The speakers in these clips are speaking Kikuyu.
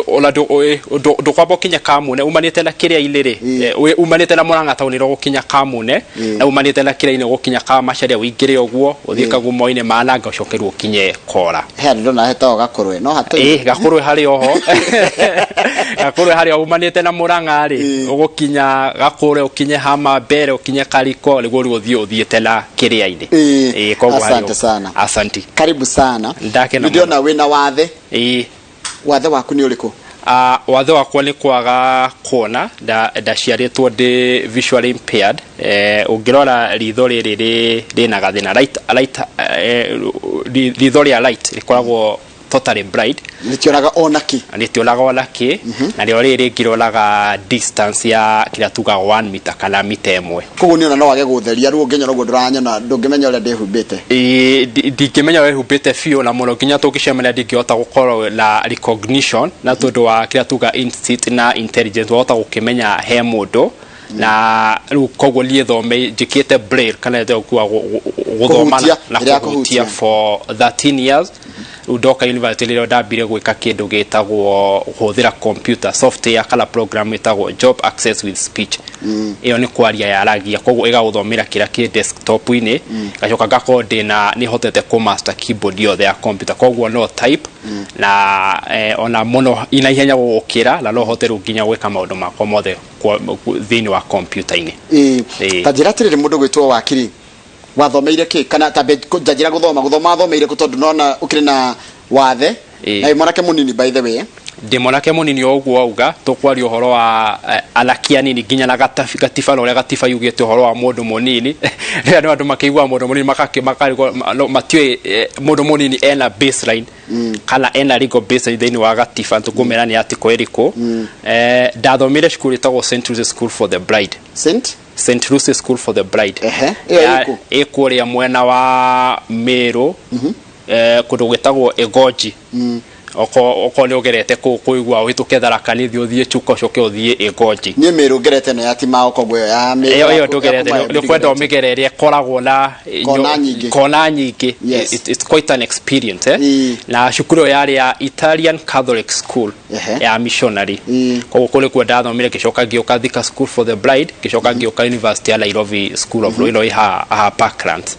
Ona ndũkwamba ũkinye Kamune umanĩte na kĩrĩa-inĩ rĩ, umanĩte na Murang'a taũni ũgũkinya Kamune, na umanĩte na kĩrĩa-inĩ ũgũkinya Kamacharia, ũingĩre ũguo ũthiĩ Kagumo-inĩ Mananga, ũcoke rĩu ũkinye Kora. He andũ ndona hetagwo Gakũrwe no hatũ. Ĩ, Gakũrwe harĩ oho, Gakũrwe harĩ o umanĩte na Murang'a rĩ, ũgũkinya Gakũrwe, ũkinye Hama Mbere, ũkinye Kariko, nĩguo rĩu ũthiĩ ũthiĩte na kĩrĩa-inĩ. Ĩ, koguo harĩ Asante o- sana. Asanti. Karibu sana. Ndakena. Nĩ ndĩrona wĩna wathe. Ĩ. Wathe waku nĩ ũrĩkũ? Wathe wakwa nĩ kwaga kuona. Ndaciarĩtwo ndĩ visually impaired. Ũngĩrora ritho rĩrĩ rĩna gathĩna right, ritho rĩa right rĩkoragwo totally blind. Rĩtionaga ona kĩ? Rĩtionaga ona kĩ. Na rĩo rĩrĩ rĩngĩ rĩonaga distance ya kĩrĩa tugaga 1 meter kana mita 1. Koguo nĩ ona no wage gũtheria rĩu ũngĩnyona ũguo, ndũranyona, ndũngĩmenya ũrĩa ndĩhumbĩte. Ĩĩ, ndingĩmenya wĩhumbĩte biũ, na mũno nginya tũngĩcemania ndingĩhota gũkorwo na recognition, na tondũ wa kĩrĩa tuga instinct na intelligence, wahota gũkĩmenya he mũndũ. Na rĩu koguo niĩ thome njĩkĩte braille kana kuga gũthoma Kũhutia, na ĩrĩa ya kũhutia kũhutia. for 13 years. Rĩu ndoka university rĩrĩa ndambire gwĩka kĩndũ gĩtagwo kũhũthĩra computer software kana program ĩtagwo Job Access with Speech. Ĩyo nĩ kwaria yaragia, koguo ĩgagũthomera kĩrĩa kĩ desktop-inĩ. Ngacoka ngakorwo ndĩna nĩ hotete kũ master keyboard yothe ya computer, koguo no type na ona mũno ina ihenya gũgũkĩra, na no hote rĩu nginya gwĩka maũndũ makwa mothe thĩinĩ wa computer-inĩ. Ĩĩ. Ta njĩra atĩrĩrĩ, mũndũ gwĩtwo wakiri wathomeire kĩ? Kana ta njanjĩra gũthoma wathomeire kũ? Tondũ nona ũkĩrĩ na wathe na wĩ mwanake mũnini, by the way. Ndĩ mwanake mũnini o ũguo wauga. Tũkwaria ũhoro wa anake anini nginya na gatiba na ũrĩa gatiba yugĩte ũhoro wa mũndũ mũnini. Rĩrĩa nĩ andũ makĩiguaga mũndũ mũnini makarigwo no, matiũĩ mũndũ mũnini ena baseline kana ena legal baseline thĩinĩ wa gatiba. Tũkũmera nĩ article ĩrĩkũ. Ndathomire cukuru ĩtagwo St Lucy School for the Blind. St St Lucy School for the Blind. Ehe, ĩyo ĩkũ? Ĩ kũrĩa mwena wa Meru, kũndũ gwĩtagwo Ĩgonji. Okorwo nĩ ũgerete kũu kũigua ũhĩtũke Tharaka Nithi, ũthiĩ Chuka, ũcoke ũthiĩ Ĩgonji. Niĩ Mĩrũ ngerete ĩno ya Timao, koguo ĩyo ya Mĩrũ Ĩyo ndũgerete nĩ kwenda ũmĩgere ĩrĩa ĩkoragwo na Kona nyingĩ. Kona nyingĩ. It's quite an experience, eh? Na cukuru ĩyo yarĩ ya Italian Catholic School ya missionary. Koguo kũrĩ kuo ndathomire, ngĩcoka ngĩũka Thika School for the Blind, ngĩcoka ngĩũka University ya Nairobi School of Law ĩno ĩ haha Parklands.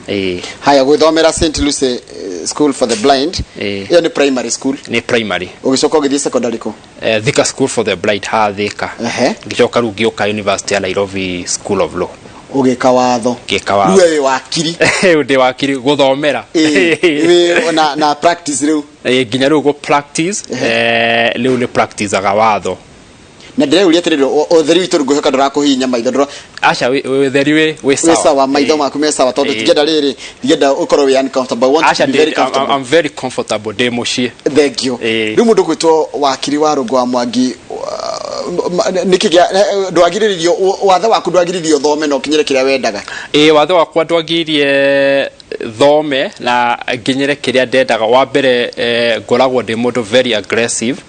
Ĩĩ. Haya, gwĩthomera St Lucy School for the Blind. Ĩyo nĩ primary school? Nĩ primary. Ũgĩcoka ũgĩthiĩ secondary kũ? Thika School for the Blind haha Thika. Ngĩcoka rĩu ngĩũka University ya Nairobi School of Law. Ũgĩka watho? Ngĩka watho. Rĩu we wĩ wakiri? Rĩu ndĩ wakiri gũthomera. Ĩĩ, wĩ na practice rĩu? Ĩĩ, nginya rĩu gũ practice, rĩu nĩ practiceaga watho. Na ndĩreuria atĩrĩrĩ, ũtheri witũ ngwĩhoka ndũrakũhihinya maitho, ndũra Aca, ũtheri wĩ wĩ sawa. Sawa, maitho maku me sawa? Tondũ tingĩenda rĩrĩ, ndingĩenda ũkorwo wĩ uncomfortable. I want Aca, to be very comfortable. I'm very comfortable ndĩ mũciĩ. Thank you. Ĩĩ. Rĩu mũndũ gwĩtwo wakiri wa Rũngũ wa Mwangi, nĩkĩ gĩa ndwagirĩrĩrio, wathe waku ndwagirĩrĩrio ũthome na ũkinyĩre kĩrĩa wendaga? Ĩĩ, watho wakwa ndwagiririe thome na nginyĩre kĩrĩa ndendaga. Wa mbere, ngoragwo ndĩ mũndũ very aggressive.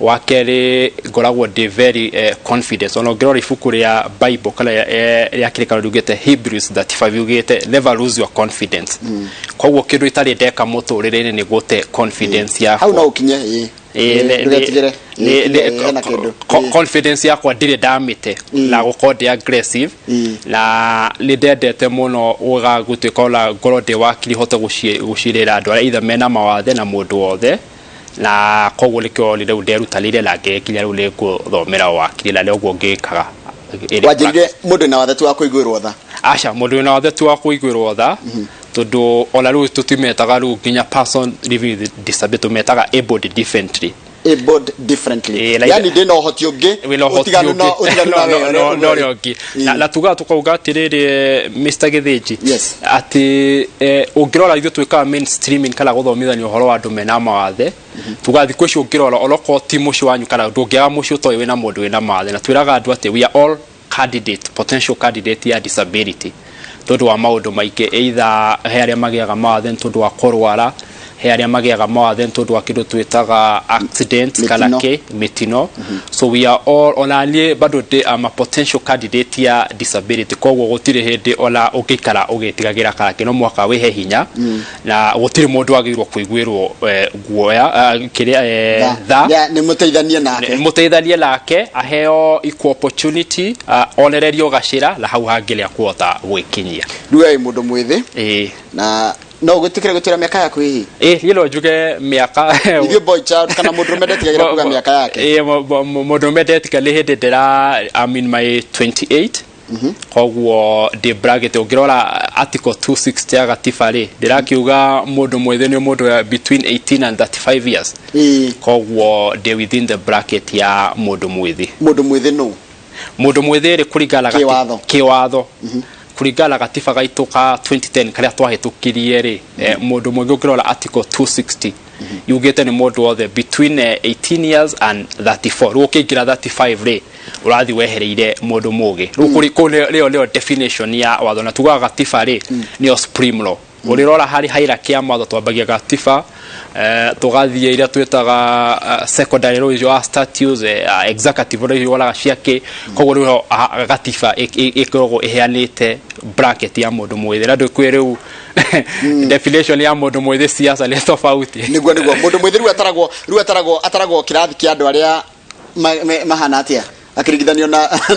Wa kerĩ, ngoragwo ndĩ very confident. Ona ũngĩrora ibuku rĩa Bible kana rĩa kĩrĩkanĩro riugĩte, Hebrews 35 yugĩte, "Never lose your confidence." Koguo kĩndũ itarĩ ndeka mũtũrĩre-inĩ nĩ gũte confidence yakwa. Hau no ũkinye, ĩĩ. Ĩĩ, Ndũgetigĩre. Ĩĩ, hena kĩndũ. Confidence yakwa ndirĩ ndamĩte na gũkorwo ndĩ aggressive. Na nĩ ndendete mũno gũga gũtuĩka ona ngorwo ndĩ wakiri hote gũcirĩra andũ arĩa either mena mawathe na mũndũ wothe. Na koguo nĩkĩo rĩu nderutanĩire na ngĩkinya rĩu nĩ ngũthomera wakiri, na nĩguo ngĩkaga ĩrĩ. Wanjĩrire mũndũ na wathe ti wa kũiguĩrwo tha? Aca, mũndũ wĩna wathe ti wa kũiguĩrwo tha, tondũ ona rĩu tũtimetaga rĩu nginya person living with disability, tũmetaga abled differently. Abled differently. Ĩĩ, yani ndĩ na ũhoti ũngĩ wĩna ũhoti ũtiganu na ũngĩ. ũtiganu na we No, ũrĩa no, ũrĩa ũngĩ. Na tugaga tukauga atĩrĩrĩ, Mr Gĩthĩnji, atĩ ũngĩrora ithuĩ twĩkaga mainstreaming kana gũthomithania ũhoro wa andũ mena mawathe. Tugaga thikũ ici ũngĩrora onokorwo ti mũciĩ wanyu kana ndũngĩaga mũciĩ ũtoĩ wĩna mũndũ wĩna mawathe, na twĩraga andũ atĩ we are all candidate, potential candidate ya disability, tondũ wa maũndũ maingĩ, either he arĩa magĩaga mawathe nĩ tondũ wa kũrwara, He arĩa magĩaga mawathe nĩ tondũ wa kĩndũ twĩtaga accident kana Mĩtino. kĩ mĩtino. So we are all, ona niĩ bado ndĩ am a potential candidate ya disability. Koguo gũtirĩ hĩndĩ ona ũngĩikara ũgĩtigagĩra kana kĩ, no mũhaka wĩhe hinya, na gũtirĩ mũndũ wagĩrĩirwo kũiguĩrwo guoya, kĩrĩa tha. Nĩ mũteithanie nake. Mũteithanie nake, aheo equal opportunity, onererio gacĩra na hau hangĩ rĩa kũhota gwĩkinyia. Rĩu wĩ mũndũ mwĩthĩ Ĩĩ. Na no ũgĩtĩkĩre gũtwĩra mĩaka yaku hihi? Ĩĩ, niĩ no njuge mĩaka. Ithuĩ boy child kana mũndũrũme ndetigagĩra kuga mĩaka yake. Ĩĩ, mũndũrũme ndetika. Nĩ hĩndĩ ndĩra, I'm in my 28, koguo ndĩ bracket. Ũngĩrora article 260 ya gatiba rĩ, ndĩrakiuga mũndũ mwĩthĩ nĩ mũndũ wa between 18 and 35 years. Koguo ndĩ within the bracket ya mũndũ mwĩthĩ. Mũndũ mwĩthĩ nũ? Mũndũ mwĩthĩ rĩ, kũringana na Kĩwatho. Kĩwatho, kũringana na gatiba gaitũ ka 2010 karĩa twahĩtũkirie rĩ, mũndũ mwĩthĩ, ũngĩrora article 260 yugĩte nĩ mũndũ wothe between 18 years and 34. Rĩu ũkĩingĩra 35 rĩ, ũrathiĩ wehereire mũndũ mũgĩ. Rĩu kũu nĩyo definition ya watho, na tugaga gatiba rĩ nĩyo supreme law. Ũrĩrora harĩ hierarchy ya mawatho, twambagia gatiba, tũgathiĩ iria twĩtaga secondary law, icio wa statutes, executive law, icio woraga ciake. Koguo rĩu gatiba ĩkoragwo ĩheanĩte bracket ya mũndũ mwĩthĩ, na ndũkwĩ rĩu definition ya mũndũ mwĩthĩ siasa nĩ tofauti. Nĩguo mũndũ mwĩthĩ rĩu ataragwo kĩrathi kĩa andũ arĩa mahana atĩa akĩringithanio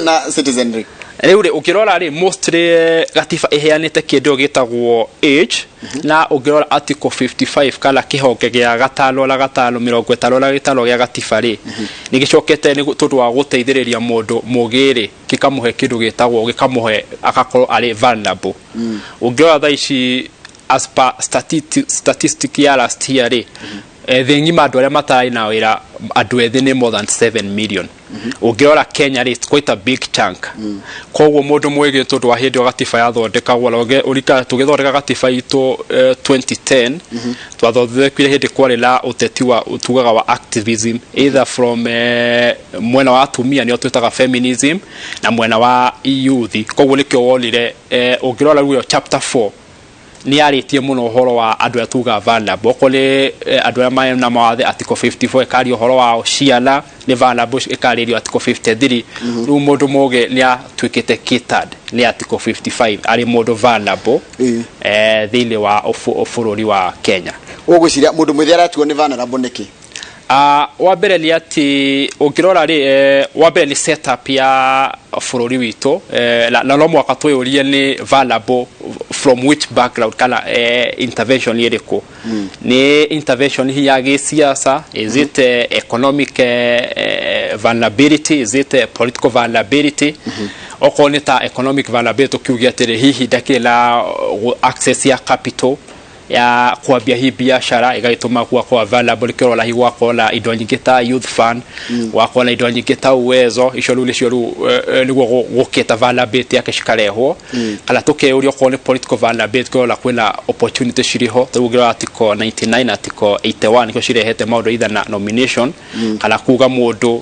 na citizenry? Rĩu rĩ, ũkĩrora rĩ, mostly gatiba ĩheanĩte kĩndũ gĩtagwo age, na ũngĩrora article 55 kana kĩhonge gĩa gatano na gatano 55 gĩa gatiba rĩ, nĩ gĩcokete nĩ tondũ wa gũteithĩrĩria mũndũ mũgĩ rĩ, gĩkamũhe kĩndũ gĩtagwo, gĩkamũhe agakorwo arĩ vulnerable. Ũngĩrora thaa ici, as per statistic ya last year rĩ, thĩ ng'ima andũ arĩa matarĩ na wĩra, andũ ethĩ nĩ more than 7 million. Ũngĩrora Kenya rĩ, it's quite a big chunk. Koguo mũndũ mwĩgĩ, tondũ wa hĩndĩ ĩyo gatiba yathondekagwo na ũrika tũgĩthondeka gatiba itũ, 2010 twathondekire hĩndĩ kwarĩ na ũteti wa tugaga wa activism, either from mwena wa atumia, nĩo twĩtaga feminism, na mwena wa youth. Koguo nĩkĩo wonire, ũngĩrora rĩu ĩyo chapter 4 nĩ yarĩtie mũno ũhoro wa andũ arĩa tugaga vulnerable. Okorwo nĩ andũ arĩa marĩ na mawathe, article 54 ĩkaria ũhoro wao. Ciana nĩ vulnerable, ĩkarĩrio article 53. Rĩu mũndũ mũgĩ nĩ atuĩkĩte catered nĩ article 55, arĩ mũndũ vulnerable thĩinĩ wa bũrũri wa Kenya. Ũgwĩciria mũndũ mwĩthĩ aratuo nĩ vulnerable nĩkĩ? Wa mbere nĩ atĩ ũngĩrora rĩ, wa mbere nĩ setup ya bũrũri witũ, na no mwaka twĩyũrie nĩ vulnerable from which background, kana intervention ĩrĩkũ. Nĩ intervention hihi ya gĩsiasa? Is it economic vulnerability? Is it political vulnerability? Okorwo nĩ ta economic vulnerability, tũkiuge atĩrĩ, hihi ndakĩrĩ na access ya capital ya kwambia hi biashara, ĩgagĩtũma gwakorwo available. Kĩrora hi gwakorwo na indo nyingĩ ta youth fund, gwakorwo na indo nyingĩ ta Uwezo, icio rĩu nĩcio rĩu nĩguo gũkĩta vulnerability yake cikarehwo. Kana tũkeyũria okorwo nĩ political vulnerability, kĩrora kwĩna opportunity cirĩ ho. Rĩu ũngĩrora article 99, article 81, nĩkĩo cirehete maũndũ either na nomination kana kuga mũndũ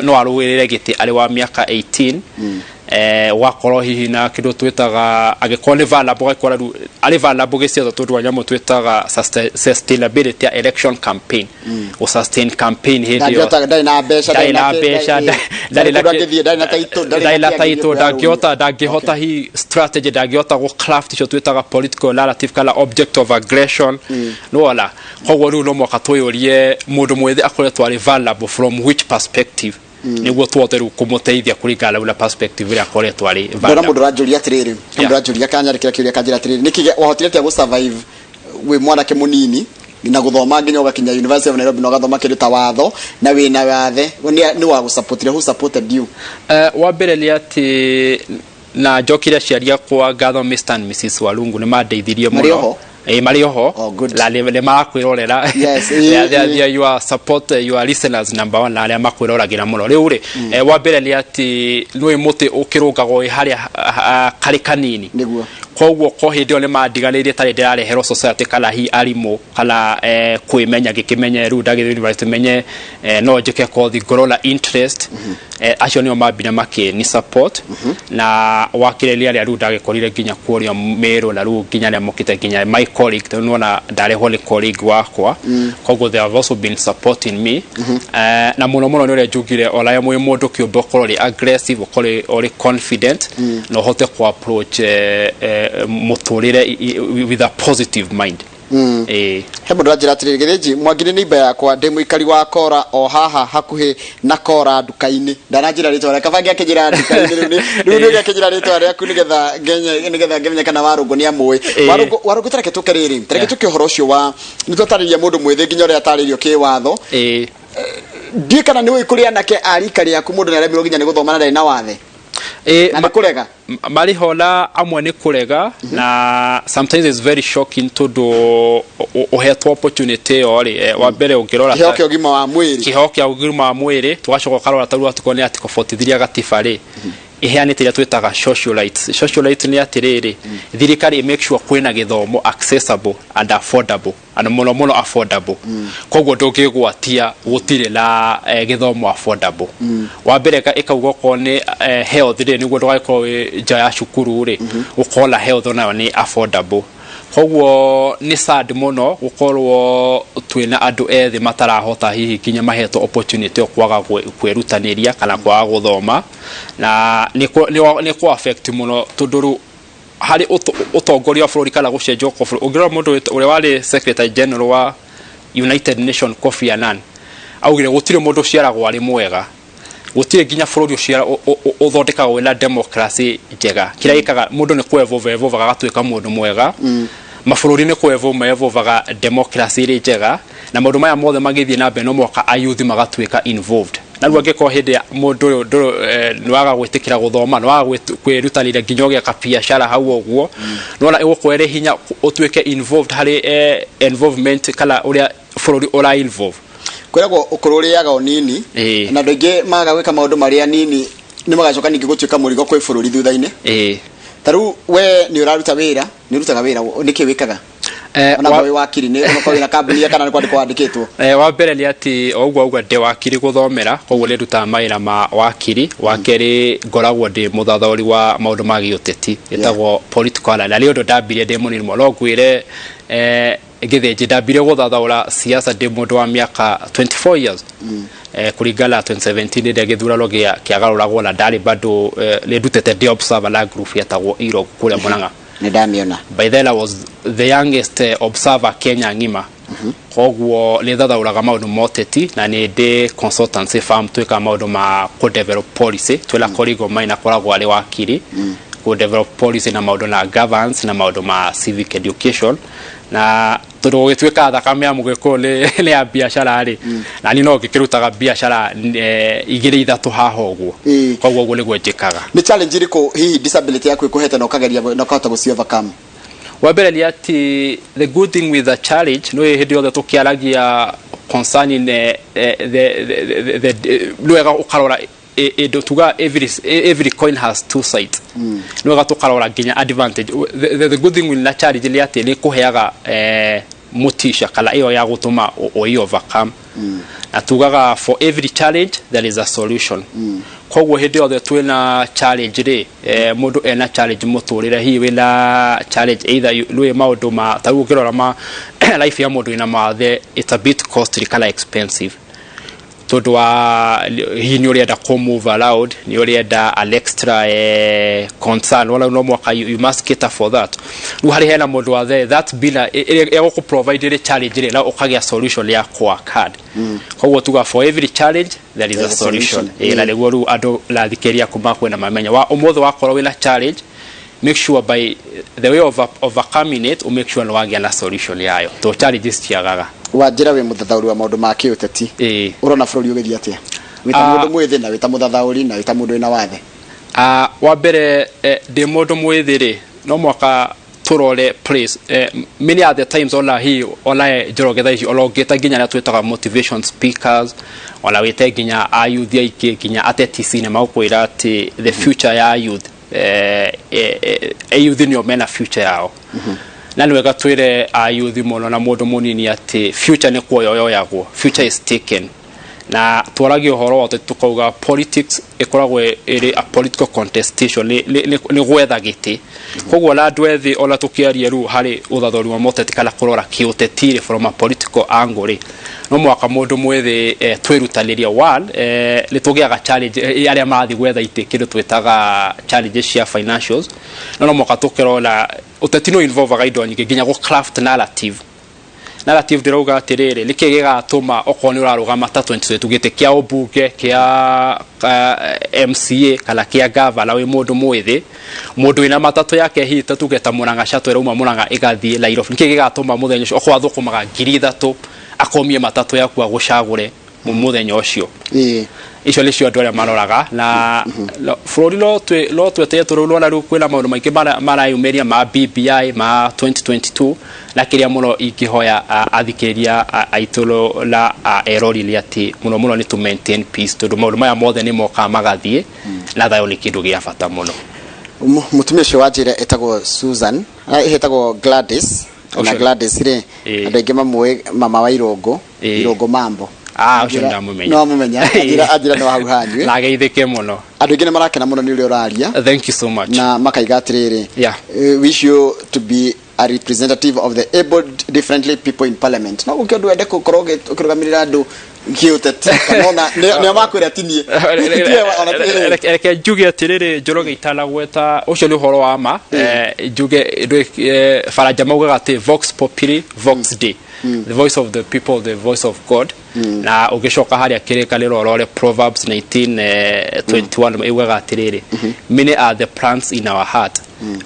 no arũĩrĩre gĩtĩ arĩ wa mĩaka 18. Wakorwo hihi na kindu twitaga, angĩkorwo nĩ vulnerable, ũgakora rĩu arĩ vulnerable gĩciaca tondũ wa nyamũ twĩtaga sustainability ya election campaign, gũ sustain campaign hĩndĩ ĩyo. Ndangĩhota, ndarĩ na mbeca. Ndarĩ na mbeca, ndarĩ na kũndũ angĩthiĩ, ndarĩ na title, ndarĩ na kĩ angĩthiĩ title, kwĩyarũria. ndangĩhota hi strategy, ndangĩhota gũ craft icio twĩtaga political narrative kana object of aggression, nĩwona. Koguo rĩu no mwaka twĩyũrie mũndũ mwĩthĩ akoretwo arĩ vulnerable from which perspective, nĩguo tuhote rĩu kũmũteithia kũringana na perspective ĩrĩa akoretwo arĩ Ndona vulnerable. mũndũ ũranjũria atĩrĩrĩ, mũndũ ũranjũria kanyarĩkĩra kĩũria kanjĩra atĩrĩrĩ, nĩkĩ wahotire atĩa gũ survive wĩ mwanake mũnini na gũthoma nginya ũgakinya University of Nairobi na ũgathoma kĩndũ ta watho na wĩna wathe nĩ wa gũsupportire? Who supported you? Wa mbere nĩ atĩ na njokire aciari akwa ngatho, Mr and Mrs Walungu, nĩ mandeithirie Marĩ mũno. oho? Ĩ, marĩ oho. Oh, good. Na nĩ marakwĩrorera. They are your support, your listeners number one, na arĩa makwĩroragĩra mũno rĩu rĩ. Wa mbere nĩ atĩ nĩũĩ mũtĩ ũkĩrũngagwo wĩ harĩa karĩ kanini. Koguo ko hĩndĩ ĩyo nĩ mandiganĩirie tarĩ ndĩrareherwo society kana hi arimũ kana kwĩmenya ngĩkĩmenye rĩu ndagĩthiĩ university menye no njĩke kothi ngorwo na interest. Acio nĩo mambire makĩni support na wakĩrĩria arĩa rĩu ndagĩkorire nginya kũrĩa Meru, na rĩu nginya arĩa mokĩte, nginya my colleague, tondũ nĩwona ndarehwo nĩ colleague wakwa. Koguo they have also been supporting me. Na mũno mũno nĩ ũrĩa njugire, ona mwĩ mũndũ kĩũmbe ũkorwo ũrĩ aggressive, ũkorwo ũrĩ confident na ũhote ku approach mũtũrĩre with a positive mind. He mũndũ anjĩra atĩrĩrĩ, Gĩthĩnji Mwangi nĩ neighbour yakwa, ndĩ mũikari wa Kora o haha hakuhĩ na Kora nduka-inĩ. Ndananjĩra rĩtwa rĩa kaba ngĩakĩnjĩra nduka-inĩ rĩu nĩ akĩnjĩra rĩtwa rĩaku nĩgetha ngenye, nĩgetha ngĩmenye kana Warũngũ nĩ amũĩ. Warũngũ, Warũngũ, tareke tũke rĩrĩ, tareke tũke ũhoro ũcio wa nĩ twatarĩria mũndũ mwĩthĩ nginya ũrĩa atarĩirio kĩwatho. Ndiĩ kana nĩ ũĩ kũrĩ anake a rika rĩaku mũndũ nĩ aremirwo nginya nĩ gũthoma na ndarĩ na wathe na nĩ kũrega. Marĩho na amwe nĩ kũrega, na sometimes it's very shocking tondũ ũhetwo opportunity ĩyo rĩ, wa mbere ũngĩrora kĩheo kĩa ũgima wa mwĩrĩ. Kĩheo kĩa ũgima wa mwĩrĩ, tũgacoka ũkarora tarĩu article nĩ article 43 ya gatiba rĩ, iheanĩte iria twĩtaga social rights. Social rights nĩ atĩrĩrĩ, thirikari ĩ make sure kwĩna gĩthomo accessible and affordable, and mũno mũno affordable. Koguo ndũngĩgwatia gũtirĩ na gĩthomo affordable. Wa mbere ĩkauga okorwo nĩ health rĩ, nĩguo ndũgagĩkorwo wĩ nja ya cukuru rĩ, gũkorwo na health nayo nĩ affordable. Koguo nĩ sad mũno gũkorwo twĩna andũ ethĩ matarahota hihi nginya mahetwo opportunity ĩyo kwaga kwĩrutanĩria kana kwaga gũthoma, na nĩ kũ affect mũno tondũ rĩu harĩ ũtongoria wa bũrũri kana gũcenjio kwa bũrũri. Ũngĩrora mũndũ ũrĩa warĩ secretary general wa United Nation, Kofi Annan, augire gũtirĩ mũndũ ũciaragwo arĩ mwega, gũtirĩ nginya bũrũri ũciara ũthondekagwo wĩna democracy njega. Kĩrĩa gĩkaga mũndũ nĩ kũ-evolve evolve agatuĩka mũndũ mwega. Mabũrũri nĩ kũ-evolve ma-evolvaga democracy ĩrĩ njega, na maũndũ maya mothe magĩthiĩ na mbere no mũhaka ayuthi magatuĩka involved. Na rĩu angĩkorwo hĩndĩ ya mũndũ ũyũ nĩ waga gwĩtĩkĩra gũthoma, nĩ waga kwĩrutanĩria nginya ũgĩaka biacara hau ũguo, nĩwona ĩgũkorwo ĩrĩ hinya ũtuĩke involved harĩ involvement kana ũrĩa bũrũri ũra involve. Kwĩragwo ũkũrũ ũrĩaga o nini. Na andũ aingĩ maga gwĩka maũndũ marĩa nini nĩ magacoka ningĩ gũtuĩka mũrigo kwĩ bũrũri thutha-inĩ. Ta rĩu we nĩ ũraruta wĩra, nĩ ũrutaga wĩra, nĩkĩ wĩkaga? Ona wĩ wakiri, nĩ onakorwo wĩna kambuni kana nĩ kwandĩkwo wandĩkĩtwo? Wa mbere nĩ atĩ o ũguo auga ndĩ wakiri gũthomera, koguo nĩ ndutaga mawĩra ma wakiri. Wa kerĩ, ngoragwo ndĩ mũthathaũri wa maũndũ ma gĩũteti, ĩtagwo political analyst, na nĩ ũndũ ndambirie ndĩ mũnini mũno. No ngwĩre, Gĩthĩnji, ndambirie gũthathaũra siasa ndĩ mũndũ wa mĩaka 24 years, kũringana na 2017 rĩrĩa gĩthurano kĩagarũragwo, na ndarĩ bado nĩ ndutĩte ndĩ observer na group yetagwo IRO kũrĩa Murang'a. Nĩ ndamĩona. By then I was the youngest observer Kenya ng'ima. Koguo nĩ thathaũraga maũndũ ma ũteti na nĩ ndĩ consultancy firm twĩkaga maũndũ ma kũ develop policy. Twĩna colleague of mine akoragwo arĩ wakiri, kũ develop policy na maũndũ na governance na maũndũ ma civic education, na tondũ gũgĩtuĩka thakame ya mũgĩkũyũ nĩ ya biacara rĩ, na niĩ no ngĩkĩrutaga biacara igĩrĩ ithatũ haha ũguo. Koguo ũguo nĩguo njĩkaga. Nĩ challenge ĩrĩkũ hihi disability yaku ĩkũhete na ũkageria na ũkahota gũci overcome? Wa mbere nĩ atĩ the good thing with the challenge nĩ hĩndĩ yothe tũkĩaragia concerning the nĩ wega ũkarora ĩndũ tuga every coin has two sides. Nĩ wega tũkarora nginya advantage. The good thing with the challenge nĩ atĩ nĩ kũheaga motisha kana ĩyo ya gũtũma ũ overcome, na tugaga for every challenge there is a solution. Koguo hĩndĩ yothe twĩna challenge rĩ, mũndũ ena challenge mũtũrĩre, hihi wĩna challenge either rwĩ maũndũ ma ta rĩu ũngĩrora ma life ya mũndũ wĩna mawathe, it's a bit costly kana expensive, tondũ wa hihi nĩ ũrenda kũ move around, nĩ ũrenda an extra concern, wala no mwaka you must cater for that. Rĩu harĩ hena mũndũ wa the that been ĩgũkũ provide ĩrĩ challenge rĩ, na ũkagĩa solution ya kwa card. Koguo tuga for every challenge there is a solution. Na nĩguo rĩu andũ rathikĩria kuma kwĩna mamenya wa ũmũthĩ wakorwo wĩna challenge, make sure by the way of overcoming it, make sure nĩ wagĩa na solution yayo to challenges ciagaga. Wanjĩra wĩ mũthathaũri wa maũndũ ma kĩũteti. Ũrona bũrũri ũgĩthiĩ atĩa wĩ ta mũndũ mwĩthĩ na wĩ ta mũthathaũri na wĩ ta mũndũ wĩna wathe? Wa mbere, ndĩ mũndũ mwĩthĩ rĩ, no mwaka tũrore place. Many are the times ona hi ona Njoroge thaa ici ona ũngĩta nginya arĩa twĩtaga motivation speakers, ona wĩte nginya ayuthi aingĩ, nginya ateti nĩ magũkwĩra atĩ the future ya youth Youth nĩo mena future yao, na nĩ wega twĩre a youth mũno na mũndũ mũnini atĩ future nĩ kuoya yoyagwo, future is taken. Na twaragia ũhoro wa ũteti, tukauga politics ĩkoragwo ĩrĩ a political contestation, nĩ gwetha gĩtĩ. Koguo ona andũ ethĩ, ona tũkĩaria rĩu harĩ ũthathũri wa moteti kana kũrora kĩũteti rĩ, from a political angle rĩ, no mũhaka mũndũ mwĩthĩ twĩrutanĩrie. One, nĩ tũgĩaga challenge, arĩa marathiĩ gwetha itĩ, kĩndũ twĩtaga challenges cia financials. No mũhaka tũkĩrora ũteti no involvaga indo nyingĩ, nginya gũ craft narrative. Narrative ndĩrauga atĩrĩrĩ, nĩkĩ gĩgatũma okorwo nĩ ũrarũgama ta 2022 gĩtĩ kĩa ũmbunge, kĩa MCA kana kĩa gavana, wĩ mũndũ mwĩthĩ, mũndũ wĩna matatũ yake hihi ta tuge ta Murang'a Shuttle ĩrauma Murang'a ĩgathiĩ Nairobi, nĩkĩ gĩgatũma mũthenya ũcio okorwo athũkũmaga 3,000 akomie matatũ yaku agũcagũre mũthenya ũcio? Icio nĩcio andũ arĩa maroraga na bũrũri no twetereire tũrĩ rwona rĩu kwĩna maũndũ maingĩ marayumĩria ma BBI ma 2022. Na kĩrĩa mũno ingĩhoya athikĩrĩria aitũ na erori nĩ atĩ mũno mũno nĩ to maintain peace, tondũ maũndũ maya mothe nĩ mokaga magathiĩ, na thayũ nĩ kĩndũ gĩa bata mũno. Mũtumia ũcio wanjĩra ĩtagwo Susan, ĩtagwo Gladys na Gladys rĩ, andũ aingĩ mamũĩ mama wa Irũngũ. Irũngũ mambo. Ah, ũcio ndamũmenya. No amũmenya, anjĩra no hau hanyu. Na geithĩke mũno. Andũ aingĩ nĩ marakena mũno nĩ ũrĩa ũraria. Thank you so much. Na makaiga atĩrĩrĩ, wish you to be a representative of the able differently people in parliament. No gũkĩ ũndũ wende gũkorwo ũkĩrũgamĩrĩra andũ kĩũteti, kana ona nĩo makwĩra tinie? Reke njuge atĩrĩrĩ, Njoroge, itanagweta ũcio nĩ ũhoro wa ma. Njuge Baranja maugaga atĩ vox populi vox Dei, the voice of the people, the voice of God. Na ũgĩcoka harĩa kĩrĩkanĩro ũrore Proverbs 19 21, ĩugaga atĩrĩrĩ, "Many are the plans in our heart,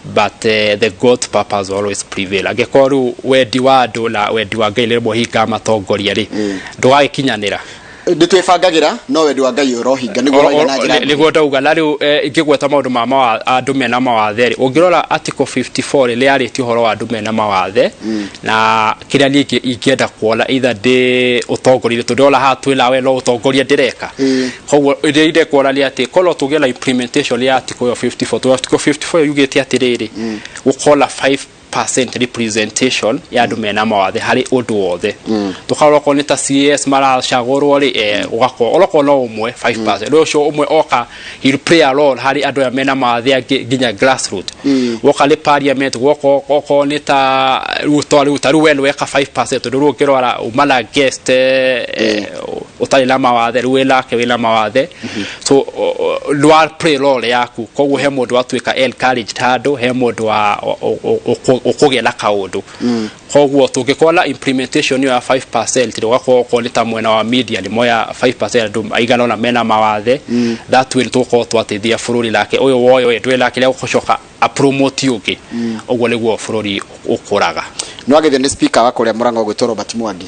but the God purpose always prevail." Angĩkorwo rĩu wendi wa andũ na wendi wa Ngai rĩmwe hingaga matongoria rĩ, ndũgagĩkinyanĩra. Nĩ twĩbangagĩra, no wendi wa Ngai ũrohinga, nĩguo ũroiga na njĩra Nĩguo ndauga. Na rĩu ingĩgweta maũndũ ma andũ mena mawathe rĩ, ũngĩrora article 54 rĩ, rĩarĩtie ũhoro wa andũ mena mawathe. Na kĩrĩa niĩ ingĩenda kuona either ndĩ ũtongoria, tondũ ndĩrona haha twĩ nawe no ũtongoria ndĩreka, koguo ĩrĩa inde kuona nĩ atĩ korwo tũgĩe na implementation ya article ĩyo 54, tondũ article 54 yugĩte atĩrĩrĩ, gũkorwo na 5% representation ya andũ mena mawathe harĩ ũndũ wothe. Tũkarora okorwo nĩ ta CAS maracagũrwo rĩ, ũgakorwo onokorwo no ũmwe, 5%. Rĩu ũcio ũmwe oka, he'll play a role harĩ andũ aya mena mawathe angĩ nginya grassroot. Woka nĩ parliament, woka okorwo nĩ ta rĩu to rĩu ta rĩu we nĩ weka 5%, tondũ rĩu ũngĩrora uma na guest ũtarĩ na mawathe, rĩu wĩnake wĩna mawathe, so ndwa play role yaku. Koguo he mũndũ watuĩka encouraged handũ, he mũndũ wa ũkũgĩa na kaũndũ. Koguo tũngĩkorwo na implementation ĩyo ya 5% rĩ, ũgakorwo okorwo nĩ ta mwena wa media nĩ moya 5% andũ aigana ũna mena mawathe, that way tũgũkorwo twateithia bũrũri. Nake ũyũ woyo ĩ ndwĩ nake rĩa gũcoka apromote ũngĩ, ũguo nĩguo bũrũri ũkũraga. Nĩ wagethio nĩ speaker wa kũrĩa Mũrang'a ũgwĩtwo Robert Mwangi.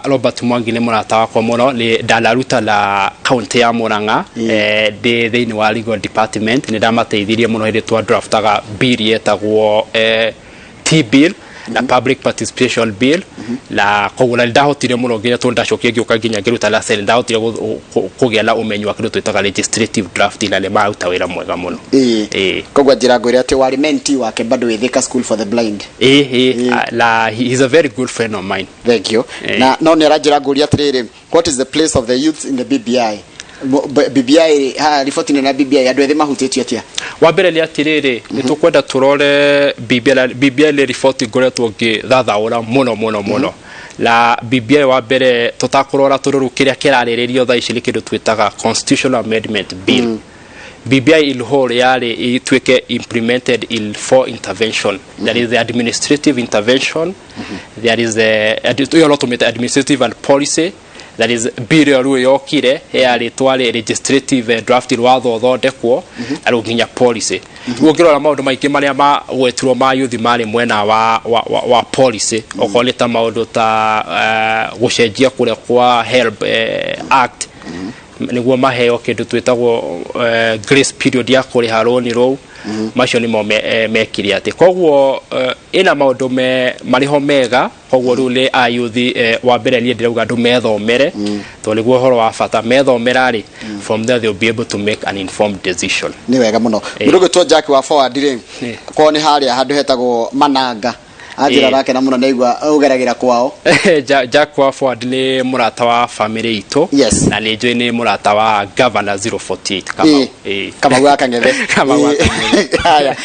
Robert Mwangi nĩ mũrata wakwa mũno. Nĩ ndanaruta na kaunti ya Murang'a, ndĩ thĩinĩ wa legal department. Nĩ ndamateithirie mũno hĩndĩ twa draftaga bill yetagwo T bill na public participation bill. Na koguo na ndahotire mũno nginya tondũ ndacokire ngĩũka nginya ngĩruta na Senate, ndahotire kũgĩa na ũmenyo wa kĩndũ twĩtaga legislative drafting, na nĩ maruta wĩra mwega mũno. Koguo njĩra ngwĩre atĩ warĩ mentee wake bado wĩ Thika School for the Blind. Ĩĩ, na he is a very good friend of mine. Thank you. Na no nĩ aranjĩra ngũria atĩrĩrĩ, what is the place of the youth in the BBI? BBI ha riboti na BBI, andũ ethĩ mahutĩtio atĩa? Wa mbere nĩ atĩrĩrĩ, nĩ tũkwenda tũrore BBI. Na BBI nĩ riboti ngoretwo ngĩthathaũra mũno mũno mũno. Na BBI, wa mbere tũtakũrora tondũ rĩu kĩrĩa kĩrarĩrĩrio thaa ici nĩ kĩndũ twĩtaga constitutional amendment bill. BBI in whole yarĩ ituĩke implemented in four intervention. There is the administrative intervention, there is the ĩyo no tũmĩte administrative and policy. That is bill ĩyo rĩu yokire yarĩ twarĩ legislative, draft watho ũthondekwo na rĩu nginya policy. Rĩu ũngĩrora maũndũ maingĩ marĩa magwetirwo ma youth marĩ mwena wa policy, okorwo nĩ ta maũndũ ta gũcenjia kũrĩa kwa HELB act, nĩguo maheo kĩndũ twĩtagwo grace period ya kũrĩha rũni rũu. Macio nĩmo mekire atĩ koguo ĩna maũndũ marĩ ho mega. Koguo rĩu nĩ ayuthi, wa mbere niĩ ndĩrauga andũ methomere, tondũ nĩguo ũhoro wa bata. Methomera rĩ, from there they'll be able to make an informed decision. Nĩ wega mũno. Mũndũ ũgwĩtwo Jack wa Forward rĩ, kwao nĩ harĩa handũ hetagwo Mananga, anjĩra arakena mũno nĩaigua ũgeragĩra kwao. Jack wa Forward nĩ mũrata wa family itũ. Na nĩ njũĩ nĩ mũrata wa Governor 048 Kamau. Kamau wa Kang'ethe. Kamau wa Kang'ethe. Haya,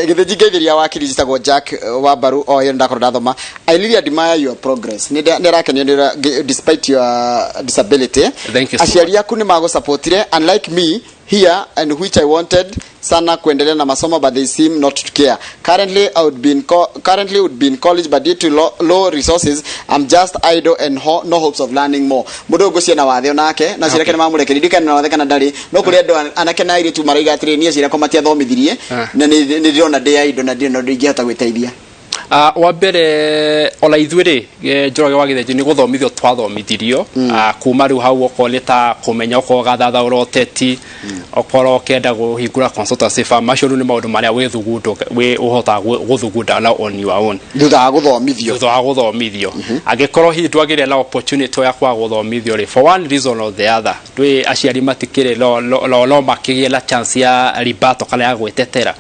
gĩthĩnji ngeithĩria wakiri njĩtagwo Jack wa Mbaru o ĩyo ndakorwo ndathoma. I really admire your progress. Nĩ arakenio nĩ despite your disability. Thank you so. Aciari aku nĩ magũsupportire, unlike me here, and which I wanted sana kuendelea na masomo, but they seem not to care. Currently would be in college, but due to low resources I'm just idle and no hopes of learning more. Mũndũ ũyũ na wathe onake na ciake nĩ mamũrekeria ndikana na wathe kana ndarĩ, no kũrĩ andũ anake na airĩtu maraiga atĩrĩ, niĩ aciari akwa matiathomithirie na nĩ ndĩrona ndĩ idle na ndirĩ na ũndũ ingĩhota gwĩteithia. Wa mbere ona ithuĩ rĩ, Njoroge wa Gĩthĩnji, nĩ gũthomithio twathomithirio. Kuma rĩu hau, okorwo nĩ ta kũmenya okorwo gathathaũra ũteti, okorwo ũkĩenda kũhingũra consultancy firm, macio rĩu nĩ maũndũ marĩa wĩthugunda wĩ ũhotaga gũthugunda na on your own. Thutha wa gũthomithio. Thutha wa gũthomithio. Angĩkorwo hihi ndwagĩrĩire na opportunity ya kwaga gũthomithio rĩ, for one reason or the other, ndwĩ aciari matikĩrĩ no makĩgĩe na chance ya rebuttal kana ya gwĩtetera.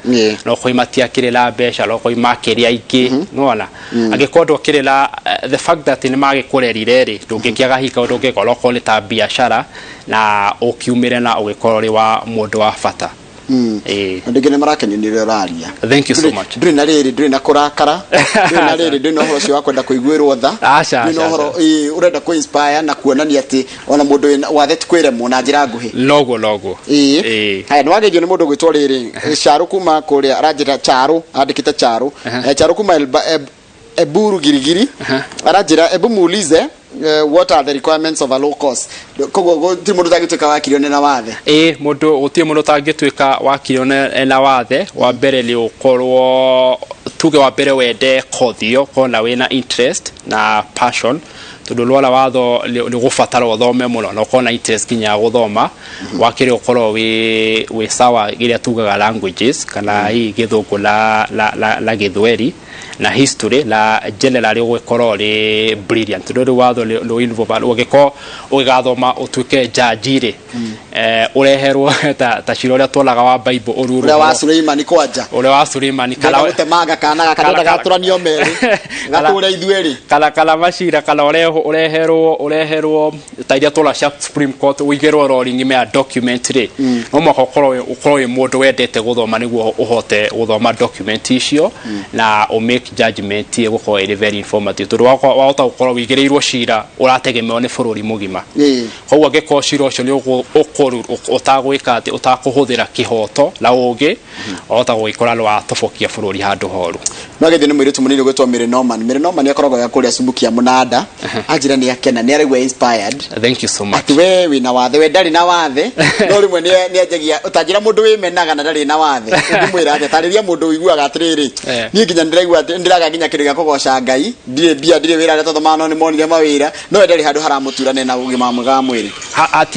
No kũi matiakĩrĩ na mbeca, no kũi makĩrĩ aingĩ, nĩwona angĩkorwo ndũkĩrĩ na the fact that nĩ magĩkũrerire rĩ, ndũngĩkĩaga hihi kaũndũ ũngĩka onokorwo nĩ ta biacara na ũkiumĩre na ũgĩkorwo ũrĩ wa mũndũ wa bata. Andũ aingĩ nĩ marakenio nĩ ũrĩa ũraria. Thank you so much. Ndũrĩ na rĩrĩ, ndũrĩ na kũrakara, ndũrĩ na rĩrĩ, ndũrĩ na ũhoro ũcio wa kwenda kũiguĩrwo tha. Aca, ndũrĩ na aca, ũhoro aca. Ũrenda kũ inspire na kuonania atĩ ona mũndũ wĩna wathe ti kwĩremwo na njĩra nguhĩ. Noguo, noguo. Haya, nĩ wageithio nĩ mũndũ gwĩtwo rĩrĩ Caro kuma kũrĩa, aranjĩra Charo, andĩkĩte Charo. Charo kuma Eburu Girigiri, aranjĩra ebu muulize what are the requirements of a law course. Koguo gũtirĩ mũndũ ũtangĩtuĩka wakiri one na wathe? Ĩ, mũndũ, gũtirĩ mũndũ ũtangĩtuĩka wakiri one ena wathe. Wa mbere nĩ ũkorwo, tuge wa mbere wende kothi ĩyo, ũkorwo na wĩna interest na passion, tondũ rwara watho nĩ ũgũbatara ũthome mũno na ũkorwo na interest nginya ya gũthoma. Wa kerĩ, ũkorwo wĩ sawa ĩrĩa tugaga languages, kana hihi Gĩthũngũ na Gĩthweri na history, na generally ũgũkorwo ũrĩ brilliant, tondũ rĩu watho nĩ involve ũngĩkorwo ũgĩgathoma ũtuĩke jaji rĩ, ũreherwo ta cira ũrĩa tuonaga wa Bible ũruru. Ũrĩa wa Suleimani kwanja. Ũrĩa wa Suleimani. kana gũtemanga kana gaka Kana- gatũranio merĩ gatũre ithuerĩ. Kana macira, kana ũreherwo ta iria tuona cia Supreme Court, ũigĩrwo rolling mea document rĩ, no mũhaka ũkorwo wĩ mũndũ wendete gũthoma nĩguo ũhote gũthoma document icio na ũ make judgment ĩgũkorwo ĩrĩ very informative, tondũ wahota gũkorwo wĩigĩrĩirwo cira ũrategemewo nĩ bũrũri mũgima. Koguo angĩkorwo cira ũcio nĩ ũtagwĩka atĩ ũtakũhũthĩra kĩhoto na ũgĩ, wahota gũgĩkora nĩ watobokia bũrũri handũ horu. No gĩthĩ nĩ mũirĩtu mũnini ũgwĩtwo Mary Norman. Mary Norman akoragwo ya kũrĩa Subukia Mũnanda, anjĩra nĩ akena, nĩ araigua inspired. Thank you so much. Atĩ we wĩna wathe, we ndarĩ na wathe, no rĩmwe nĩ anjagia ũtanjĩra mũndũ wĩmenaga na ndarĩ na wathe ũngĩmwĩra atĩa? Tarĩria mũndũ ũiguaga atĩrĩrĩ, niĩ nginya ndĩraigua atĩ ndĩraga nginya kĩndũ gĩa kũgoca Ngai, ndirĩ mbia, ndirĩ wĩra, arĩa tũthomaga no nĩ monire mawĩra, no we ndarĩ handũ haramũtura na ena ũgima mwega wa mwĩrĩ.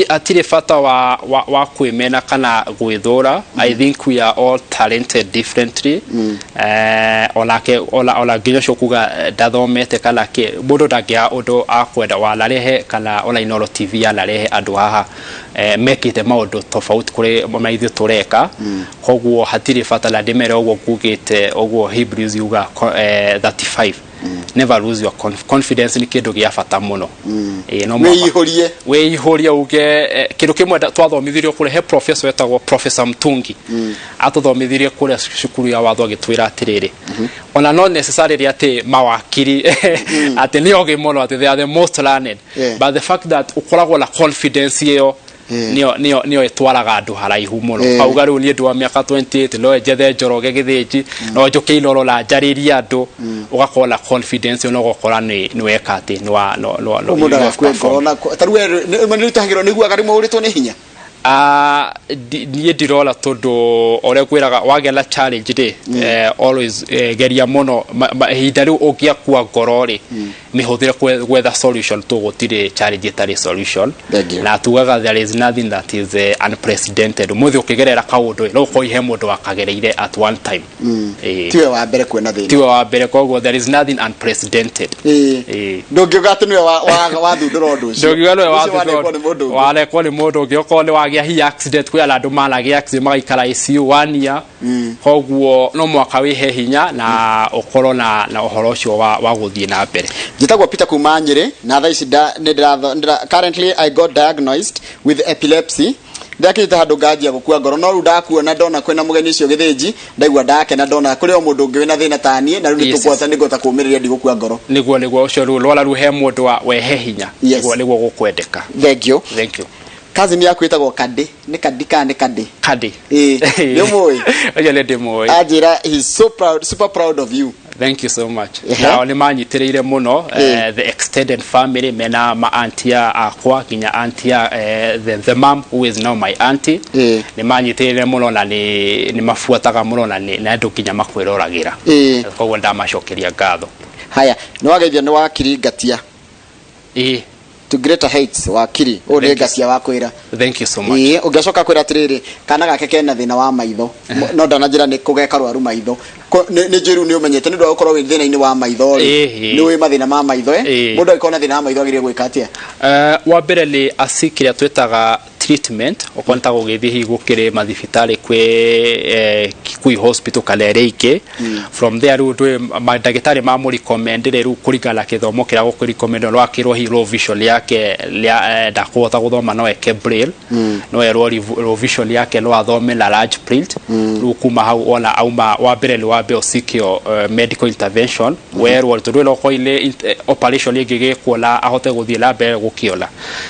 Hatirĩ bata wa kwĩmena kana gwĩthũra. I think we are all talented differently. Onake ona nginya ũcio kuga ndathomete kana kĩ, mũndũ ndangĩaga ũndũ akwenda wanarehe, kana ona Inooro TV yanarehe andũ haha mekĩte maũndũ tofauti kũrĩ na ithuĩ tũreka. Koguo hatirĩ bata na ndĩmere ũguo ngugĩte ũguo Hebrews yuga 35, never lose your confidence, nĩ kĩndũ gĩa bata mũno. Ĩĩ, no mũhaka wĩihũrie. Wĩihũrie uge kĩndũ kĩmwe twathomithirio kũrĩa, he professor wetagwo Professor Mtungi, atũthomithirie kũrĩa cukuru ya watho, agĩtwĩra atĩrĩrĩ, ona not necessarily atĩ mawakiri atĩ nĩ ogĩ mũno, atĩ they are the most learned, but the fact that ũkoragwo na confidence ĩyo nĩyo ĩtwaraga andũ haraihu mũno. Kauga rĩu niĩ ndĩ wa mĩaka 28, no njethe Njoroge Gĩthĩnji, no njũke Inooro na njarĩrie andũ. Ũgakorwo na confidence ĩyo na ũgakora nĩ weka atĩ nĩ wa no no no mũndũ you have agakue performed. ngoro na tarĩu we nĩ rutagĩrwo nĩguaga rĩmwe ũrĩtwo nĩ hinya. Ah, niĩ ndirora tondũ ũrĩa ngwĩraga wagĩa na challenge rĩ, always geria mũno ihinda rĩu ũngĩakua ngoro rĩ, mĩhũthĩre gwetha solution tu. Gũtirĩ challenge ĩtarĩ solution. Thank you. Na tugaga there is nothing that is unprecedented. Ũmũthĩ ũkĩgerera kaũndũ, no ũkorwo he mũndũ wakagereire at one time. Tiwe wa mbere kuona thĩna. Tiwe wa mbere, koguo there is nothing unprecedented. Ndũngiuga atĩ nĩwe wathundũra ũndũ ũcio. Ndũngiuga nĩwe. Ũcio wanekwo nĩ mũndũ ũngĩ. Warekwo nĩ mũndũ ũngĩ. Okorwo nĩ wagĩa hi accident, kwĩ arĩa andũ managĩa accident magaikara ICU one year. Koguo no mwaka wĩhe hinya na ũkorwo na ũhoro ũcio wa gũthiĩ na mbere. Njĩtagwo Peter kuma Nyĩrĩ na thaa ici nĩ currently I got diagnosed with epilepsy. Ndakinyĩte handũ nganjia gũkua ngoro, no rĩu ndakuona, ndona kwĩna mũgeni ũcio gĩthĩnji, ndaigua ndakena, ndona kũrĩ o mũndũ ũngĩ wĩna thĩna ta niĩ, na rĩu nĩtũkũhota, nĩngũhota kũũmĩrĩria, ndigũkua ngoro. Nĩguo ũcio rĩu rwara rĩu he mũndũ wa wehe hinya. Nĩguo gũkwendeka. Thank you. Thank you. Cousin yaku ĩtagwo Kadi, nĩ Kadi kana nĩ Kadi? Kadi. Ĩĩ, nĩ ũmũĩ? Ũcio nĩ ndĩmũĩ. Anjĩra he's so proud, super proud of you. Thank you so much. Ehe. Nao nĩ manyitĩrĩire mũno, the extended family, mena ma auntie akwa nginya auntie the mom who is now my auntie. Nĩ manyitĩrĩire mũno na nĩ mabuataga mũno na nĩ na andũ nginya makwĩroragĩra. Koguo ndamacokeria ngatho. Haya, nĩ wageithio nĩ wakiri Ngatia. To greater heights, wakiri ũyũ nĩ. Thank you. Ngatia wa kwĩra. Thank you so much. Ĩĩ, ũngĩcoka kwĩra atĩrĩrĩ, kana gake kena thĩna wa maitho, no ndananjĩra nĩ kũge karwaru maitho. Nĩ njũĩ rĩu nĩ ũmenyete nĩ ũndũ wa gũkorwo wĩ thĩna-inĩ wa maitho rĩ, nĩ ũĩ mathĩna ma maitho, eh? Mũndũ angĩkorwo na thĩna wa maitho agĩrĩire gwĩka atĩa? Wa mbere nĩ asi kĩrĩa twĩtaga treatment, okorwo nĩ ta gũgĩthiĩ hihi gũkĩrĩ mathibitarĩ kwĩ Kikuyu Hospital kana ĩrĩa ingĩ. From there rĩu ndũĩ mandagĩtarĩ mamũrecommend rĩ, rĩu kũringana na gĩthomo kĩrĩa gũkũrecommend, no akĩrwo hihi low vision yake rĩa ndakũhota gũthoma, no eke braille, no erwo low vision yake no athome na large print. Rĩu kuma hau ona auma, wa mbere nĩ wambe ũcikio medical intervention, werwo tondũ ĩno okorwo nĩ operation ĩngĩgĩkwo na ahote gũthiĩ na mbere gũkĩona,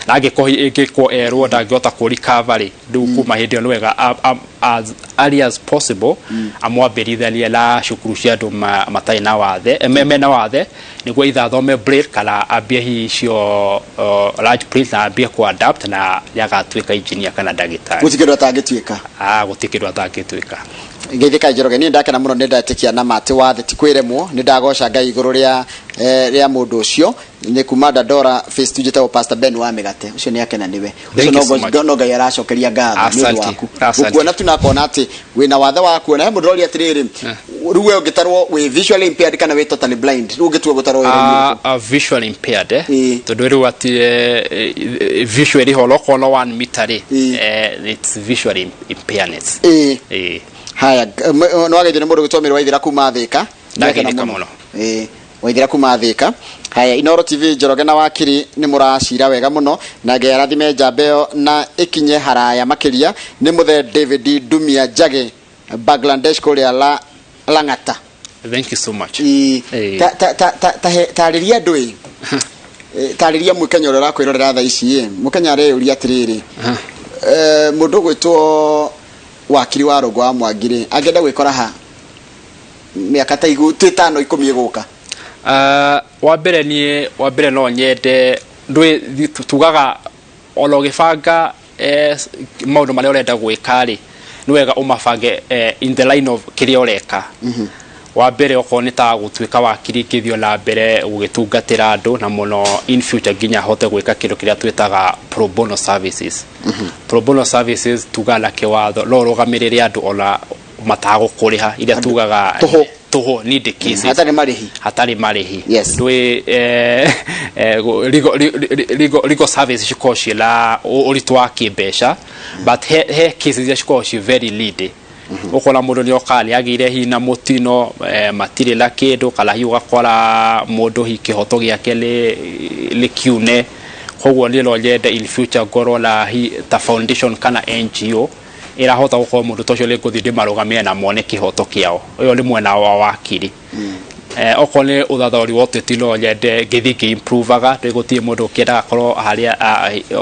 na angĩkorwo ĩngĩkwo erwo ndangĩhota kũ recover rĩ, rĩu kuma hĩndĩ ĩyo nĩ wega as early as possible amwambĩrithanie na cukuru cia andũ matarĩ na wathe, mena wathe, nĩguo either athome braille kana ambie hihi icio large print na ambie ku adapt na nĩagatuĩka engineer kana ndagĩtarĩ. Gũtirĩ kĩndũ atangĩtuĩka. Ah, gũtirĩ kĩndũ atangĩtuĩka. Geithĩka Njoroge, niĩ ndakena mũno, nĩ ndetĩkia na ma atĩ wathe ti kwĩremwo, nĩ ndagoca Ngai igũrũ rĩa rĩa mũndũ ũcio. Nĩ kuma Dandora Phase 2, njĩtagwo Pastor Ben wa mĩgate. Ũcio nĩ akena nĩwe. Thank ũcio you so much. No Ngai aracokeria ngatho nĩ ũndũ Asante. waku. Asante. Gũkuona tu nakona atĩ wĩna wathe wa kuona. He mũndũ ũroria atĩrĩrĩ, rĩu we ũngĩtarwo wĩ visually impaired kana wĩ totally blind? Rĩu ũngĩtua gũtarwo wĩ ũrĩkũ? Visually impaired, eh? Tondũ rĩu atĩ visually ho okorwo no 1 meter rĩ, it's visually impairness. Haya, nĩ wageithio nĩ mũndũ gwĩtwo Mĩrũ Waithĩra kuma Thĩka. Ndageithĩka mũno. Ĩĩ, Waithĩra kuma Thĩka. Haya, Inoro TV, Njoroge na wakiri nĩ mũracira wega mũno, na Ngai arathime njamba ĩyo na ĩkinye haraya makĩria. Nĩ mũthe David Ndumia Njage, Bangladesh kũrĩa Lang'ata. Thank you so much. Ĩĩ. Ta tarĩria andũ ĩ. Tarĩria mũkenya ũrĩa ũrakwĩrorera thaa ici ĩ. Mũkenya areyũria atĩrĩrĩ, mũndũ ũgwĩtwo wakiri wa Rũngũ wa Mwangi rĩ, angĩenda gwĩkora ha mĩaka ta igu 5, 10 ĩgũka? Wa mbere niĩ, wa mbere no nyende ndũĩ tugaga ona ũgĩbanga maũndũ marĩa ũrenda gwĩka rĩ, nĩ wega ũmabange in the line of kĩrĩa ũreka. Wa mbere okorwo nĩ ta gũtuĩka wakiri, ngĩthiĩ na mbere gũgĩtungatĩra andũ, na mũno in future nginya hote gwĩka kĩndũ kĩrĩa twĩtaga pro bono services. Pro bono services tugaga na kĩwatho no ũrũgamĩrĩre andũ ona matagũkũrĩha, iria tugaga Tũhũ. Tũhũ, need cases. Hatarĩ marĩhi. Hatarĩ marĩhi. Ndũĩ legal service cikoragwo ciĩna ũritũ wa kĩmbeca, but he cases iria cikoragwo ci very needy. Ũkona mũndũ nĩ oka nĩ agĩire hihi na mũtino, matirĩ na kĩndũ, kana hihi ũgakora mũndũ hihi kĩhoto gĩake nĩ kiune. Koguo niĩ no nyende in future ngorwo na hi ta foundation kana NGO ĩrahota gũkorwo mũndũ ta ũcio nĩ ngũthiĩ ndĩmarũgamĩre na mone kĩhoto kĩao. Ũyũ nĩ mwena wa wakiri. Okorwo nĩ ũthathaũri wa ũteti, no nyende ngĩthiĩ ngĩ-improvaga. Ndĩ gũtirĩ mũndũ ũkĩendaga akorwo harĩa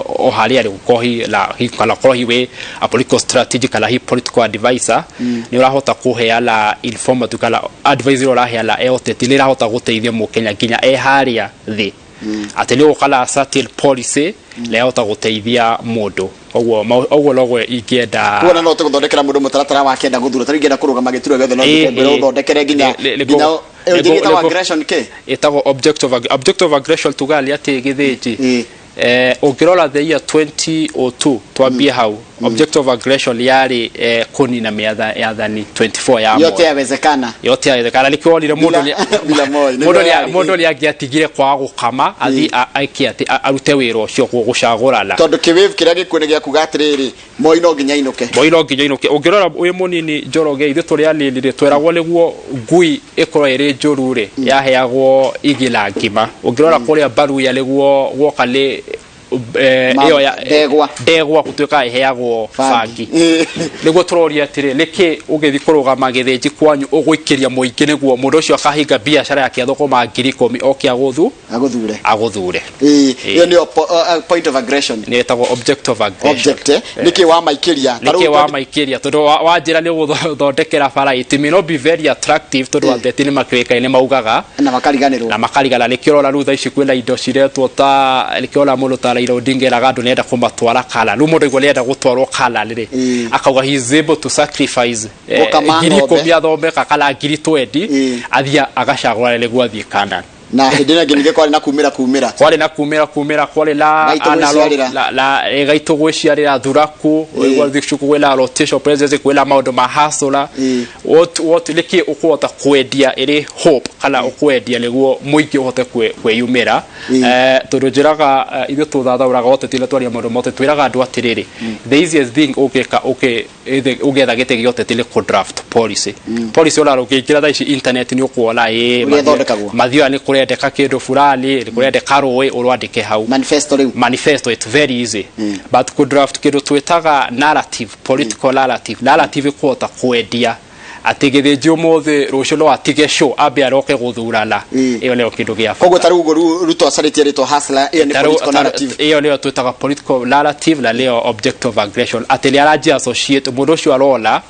o harĩa arĩ, gũkorwo hi na kana ũkorwo hi wĩ a political strategy kana hi political advisor, nĩ ũrahota kũheana informative kana advice ĩrĩa ũraheana e ũteti nĩ ĩrahota gũteithia mũkenya nginya e harĩa thĩ, atĩ nĩ ũgũka na certain policy. Rĩahota gũteithia mũndũ ũguo ũguo noguo ingĩenda. Kuona no tũgũthondekera mũndũ mũtaratara wake enda gũthura, tarĩu ingĩenda kũrũgama gĩturwa gĩothe, no ngwĩre ũthondekere nginya nginya ĩtagwo aggression kĩ? Ĩtagwo object of aggression. Tugaga nĩ atĩ Gĩthĩnji, ũngĩrora the year 2002, twambie hau, object of aggression yarĩ kũnina mĩatha yathani 24 ya Yote Moi. Yawezekana. Yote yawezekana. Nĩkĩo wonire mũndũ Bila Moi, nĩguo mũndũ yarĩ. Mũndũ nĩ angĩatigire kwaga gũkama athiĩ eke atĩ arute wĩra ũcio gũcagũrana. Tondũ kĩwĩvu kĩrĩa gĩkuo nĩ gĩa kuga atĩrĩrĩ, Moi no nginya ainũke. Moi no nginya inũke. Ũngĩrora wĩ mũnini Njoroge, ithuĩ tũrĩ anini rĩ, tweragwo nĩguo ngui ĩkorwo ĩrĩ njũru rĩ, yaheagwo igĩra ngima. Ũngĩrora kũrĩa Baruya, nĩguo guoka nĩ ĩyo ya Ndegwa. Ndegwa gũtuĩka ĩheagwo bangi. Nĩguo tũroria atĩrĩ, nĩkĩ ũgĩthiĩ kũrũgama Gĩthĩnji kwanyu ũgũikĩria mũingĩ nĩguo mũndũ ũcio akahinga biacara yake athũkũma 10,000 oke agũthu Agũthure. Agũthure. Ĩyo nĩyo point of aggression. Nĩ ĩtagwo object of aggression. Object, nĩkĩ wamaikĩria? Ta nĩkĩ rĩu wamaikĩria? Tondũ wanjĩra nĩ ũgũthondekera bara, it may not be very attractive, tondũ ateti nĩ makĩũĩkaine maugaga na makariganĩrwo. Na makarigana. Nĩkĩo ũrona rĩu thaa ici kwĩna indo ciretwo ta, nĩkĩo ũrona mũndũ ta Raila Odinga eraga andũ nĩenda kũmatwara Canaan. Rĩu mũndũ aigua nĩenda gũtwarwo Canaan rĩ, akauga he is able to sacrifice Gũkama ngiri ng'ombe. 10 athomeka kana ngiri 20, athiĩ agacagũra nĩguo athiĩ Canaan. Na hĩndĩ ĩno ĩngĩ ningĩ kwarĩ na kumĩra kumĩra. Kwarĩ na kumĩra kumĩra, kwarĩ na Gaitũ gwĩciarĩra. La gaitũ gwĩciarĩra thuraku. Ũigua kwĩna rotation presidency, kwĩna maũndũ ma hasũra. What nĩkĩ ũkũhota kwendia ĩrĩ hope kana ũkwendia nĩguo mũingĩ ũhote kwĩyumĩra? Tondũ njĩraga, ithuĩ tũthathaũraga ũteti na twaria maũndũ ma ũteti, twĩraga andũ atĩrĩrĩ, the easiest thing ũngĩka ũngĩetha gĩtĩ gĩa ũteti nĩ kũ-draft policy. Policy ona ũngĩingĩra thaa ici internet nĩ ũkuona Ũrĩa ĩthondekagwo. Mathioya nĩ kũrendeka kĩndũ fulani, nĩ kũrendeka rũĩ, ũrwandĩke hau. Manifesto rĩu. Manifesto, it's very easy, but kũ draft kĩndũ twĩtaga narrative, political narrative, narrative ĩkũhota kwendia atĩ Gĩthĩnji ũmũthĩ, rũciũ no atige show ambe aroke gũthurana. Ĩyo nĩyo kĩndũ gĩa Koguo ta rĩu ũguo Ruto acarĩtie rĩtwa hustler, ĩyo nĩ political narrative. Ĩyo nĩyo twĩtaga political narrative na nĩyo object of aggression, atĩ nĩ aranjia associate mũndũ ũcio arona,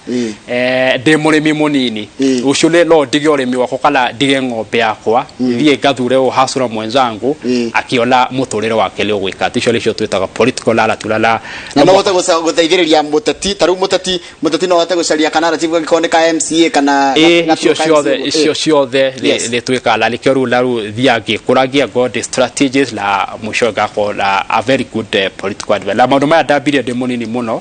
ndĩ mũrĩmi mũnini, rũciũ nĩ no ndige ũrĩmi wakwa kana ndige ng'ombe yakwa thiĩ ngathure ũyũ hasura mwenzangu, akĩona mũtũrĩre wake nĩ ũgwĩka atĩ. Icio nĩcio twĩtaga political narrative na Na no ũhote gũteithĩrĩria mũteti, ta rĩu mũteti no ahote gũcaria kana narrative gangĩkorwo nĩ ka MCA kana icio gaturwa ka ciothe. MCA. Icio ciothe nĩ twĩkaga na nĩkĩo rĩu na rĩu thiaga ngĩkũragia God strategies na mũico ngakorwo na a very good political advice. Na maũndũ maya ndambirie ndĩ mũnini mũno,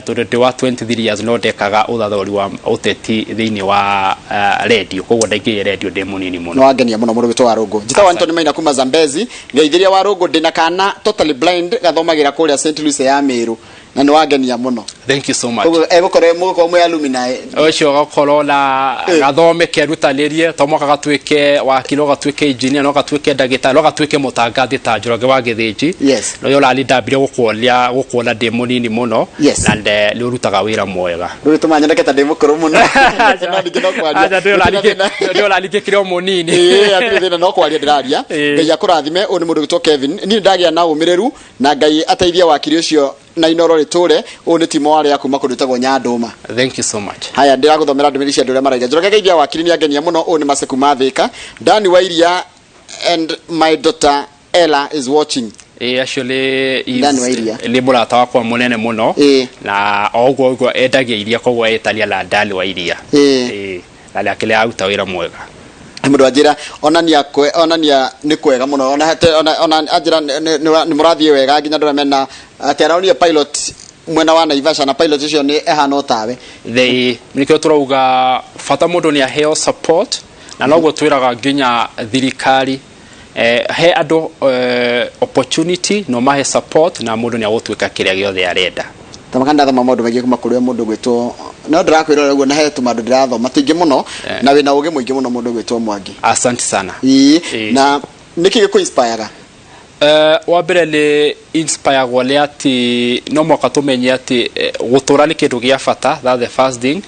tondũ ndĩ wa 23 years no ndekaga ũthathaũri wa ũteti thĩinĩ wa radio, koguo ndaingĩrire radio ndĩ mũnini mũno. Nĩ wangenia mũno mũndũ witũ wa Rũngũ. Njĩtagwo Anthony Maina kuma Zambezi. Ngeithĩria wa Rũngũ, ndĩna kana totally blind gathomagĩra kũrĩa St Louis ya Meru, na nĩ wangenia mũno. Thank you so much. Koguo egũkorwo mũgũkorwo mwĩ alumni. Ũcio gakorwo na gathome kerutanĩrie, to mwaka gatuĩke wakiri, no gatuĩke engineer, no gatuĩke ndagĩtarĩ, no gatuĩke mũtangathi ta Njoroge wa Gĩthĩnji. No ũrani ndambire gũkuonia gũkuona ndĩ mũnini mũno na nĩ ũrutaga wĩra mwega. Rĩu tũma nyoneke ta ndĩ mũkũrũ mũno, no ningĩ no kwaria. Aca, Gũtirĩ thĩna. ndĩũrani o mũnini. Ĩĩ, hatirĩ thĩna, no kwaria ndĩraria. Ngai akũrathime. Ũyũ nĩ mũndũ gwĩtwo Kevin. Niĩ ndagĩa na ũmĩrĩru na Ngai ateithie wakiri ũcio na Inoro rĩtũre. Ũyũ nĩ Timo warĩa kuma kũndũ ĩtagwo Nyandũma. Thank you so much. Haya, ndĩragũthomera ndũmĩrĩri cia andũ arĩa maraiga. Njoroge geithia wakiri, nĩ angenia mũno. Ũyũ nĩ Maseku Mathĩka Dani wa Iria, and my daughter Ella is watching. Ĩĩ, acio nĩ Dan wa Iria. Nĩ mũrata wakwa mũnene mũno. Na o ũguo ũguo endagia iria, koguo etania na Dani wa Iria. Ĩĩ, na nĩ akĩrĩ aruta wĩra mwega. Nĩ mũndũ anjĩra onania onania nĩ kwega mũno, ona ona anjĩra nĩ mũrathiĩ wega nginya andũ arĩa mena atĩ aronire pilot mwena wa Naivasha, na pilot ũcio nĩ ehana o tawe. They nĩkĩo tũrauga bata mũndũ nĩ aheo support, na noguo twĩraga nginya thirikari, he andũ opportunity no mahe support na mũndũ nĩ agũtuĩka kĩrĩa gĩothe arenda. Tamaka ndathoma maũndũ maingĩ kuma kũrĩ mũndũ gwĩtwo, no ndĩrakwĩra ũguo na he tũmaũndũ ndĩrathoma tũingĩ mũno, na wĩna ũgĩ mũingĩ mũno mũndũ gwĩtwo Mwangi. Asante sana. Na nĩkĩ gĩkũ-inspireaga? Wa mbere nĩ inspireagwo nĩ atĩ no mwaka tũmenye atĩ gũtũra nĩ kĩndũ gĩa bata. That's the first thing.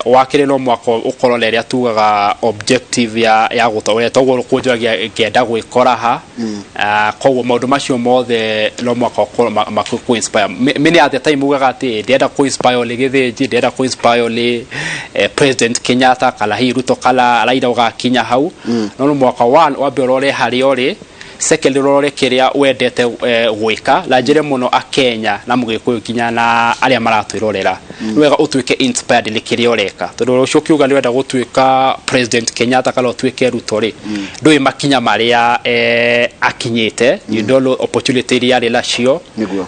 Wa kerĩ, no mwaka ũkorwo na ĩrĩa tugaga objective ya gũtũra, toguo kũnjũragia ngĩenda gwĩkora ha. Koguo maũndũ macio mothe no mwaka ũkorwo kũ inspire. Many at the time ugaga atĩ ndĩrenda kũ inspire nĩ Gĩthĩnji, ndĩrenda kũ inspire nĩ President Kenyatta kana hihi Ruto kana Raila ũgakinya hau, no no mwaka one wambe ũrore harĩa ũrĩ. Second, rore kĩrĩa wendete gwĩka. Na njĩre mũno akenya na mũgĩkũyũ nginya na arĩa maratwĩrorera, nĩ wega ũtuĩke inspired nĩ kĩrĩa ũreka, tondũ rũciũ ũkiuga nĩ wenda gũtuĩka President Kenyatta kana ũtuĩke Ruto rĩ, ndũĩ makinya marĩa akinyĩte. You don't know opportunity iria arĩ nacio.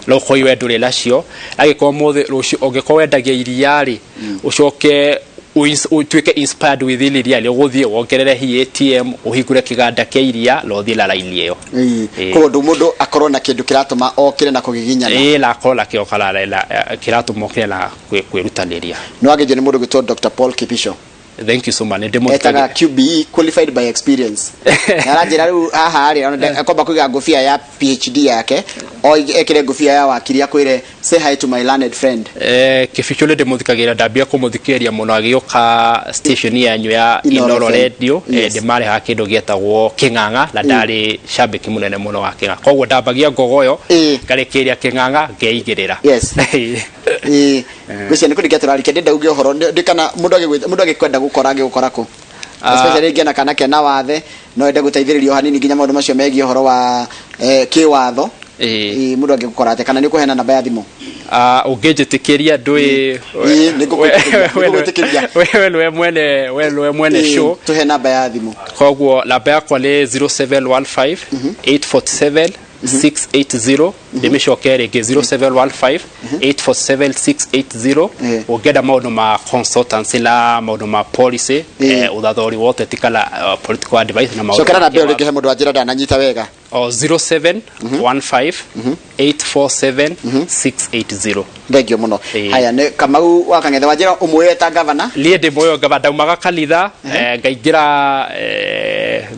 No ũkorwo we ndũrĩ nacio. Angĩkorwo mũthĩ rũciũ ũngĩkorwo wendagia iria rĩ, ũcoke ũtuĩke inspired within iria rĩ, ũgũthiĩ wongerere hi ATM, ũhingũre kĩganda kĩa iria na ũthiĩ na raini ĩyo. Koguo ndũ mũndũ akorwo na kĩndũ kĩratũma okĩre na kũgiginyana. Ĩĩ, na akorwo nakĩo kana kĩratũma okĩre na kwĩrutanĩria. Nĩ wagĩnjio nĩ mũndũ gwĩtwo Dr. Paul Kipisho. Thank you so much. Nĩ etaga QBE, qualified by experience. Na aranjĩra rĩu haha rĩ, ona akomba kũiga ngũbia ya PhD yake o ekĩre ngũbia ya wakiri akwĩre, "Say hi to my learned friend." Kibicho nĩ ndĩmũthikagĩrĩra, ndambia kũmũthikĩrĩria mũno agĩũka station yanyu ya Inoro Inoro FM. Radio. Ndĩmarehaga kĩndũ gĩetagwo Kĩng'ang'a na ndarĩ shabiki mũnene mũno wa Kĩng'ang'a, koguo ndambagia Ngogoyo, ngarĩkĩria Kĩng'ang'a, ngeigĩrĩra. Ĩĩ, ngwĩciria nĩ kũrĩkia tũrarikia. Ndĩrenda uge ũhoro ndĩ kana mũndũ mũndũ agĩkwenda gũkora agĩgũkora kũ, especially rĩngĩ na kana kena wathe no ende gũteithĩrĩrio hanini nginya maũndũ macio megiĩ ũhoro wa kĩwatho. Ĩĩ, mũndũ angĩgũkora atĩa, kana nĩ ũkũheana namba ya thimũ? Ah, ũngĩnjĩtĩkĩria ndũĩ. Ĩĩ, nĩngũkwĩtĩkĩria, nĩngũgwĩtĩkĩria. We nĩwe mwene show. Tũhe namba ya thimũ. Koguo namba yakwa nĩ 0715 847 680. Ndĩmĩcoke rĩngĩ, 0715 847 680. Ũngĩenda maũndũ ma consultancy na maũndũ ma policy, ũthathori wa ũteti kana political advice na maũndũ Cokera namba ĩyo ma rĩngĩ he mũndũ wanjĩra ndananyita wega. O 0715 847 680. Thengio mũno. Haya, nĩ Kamau wa Kang'ethe, wanjĩra ũmũĩ ta gavana. Niĩ ndĩ mũyo ngaba ndaumaga kanitha, ngaingĩra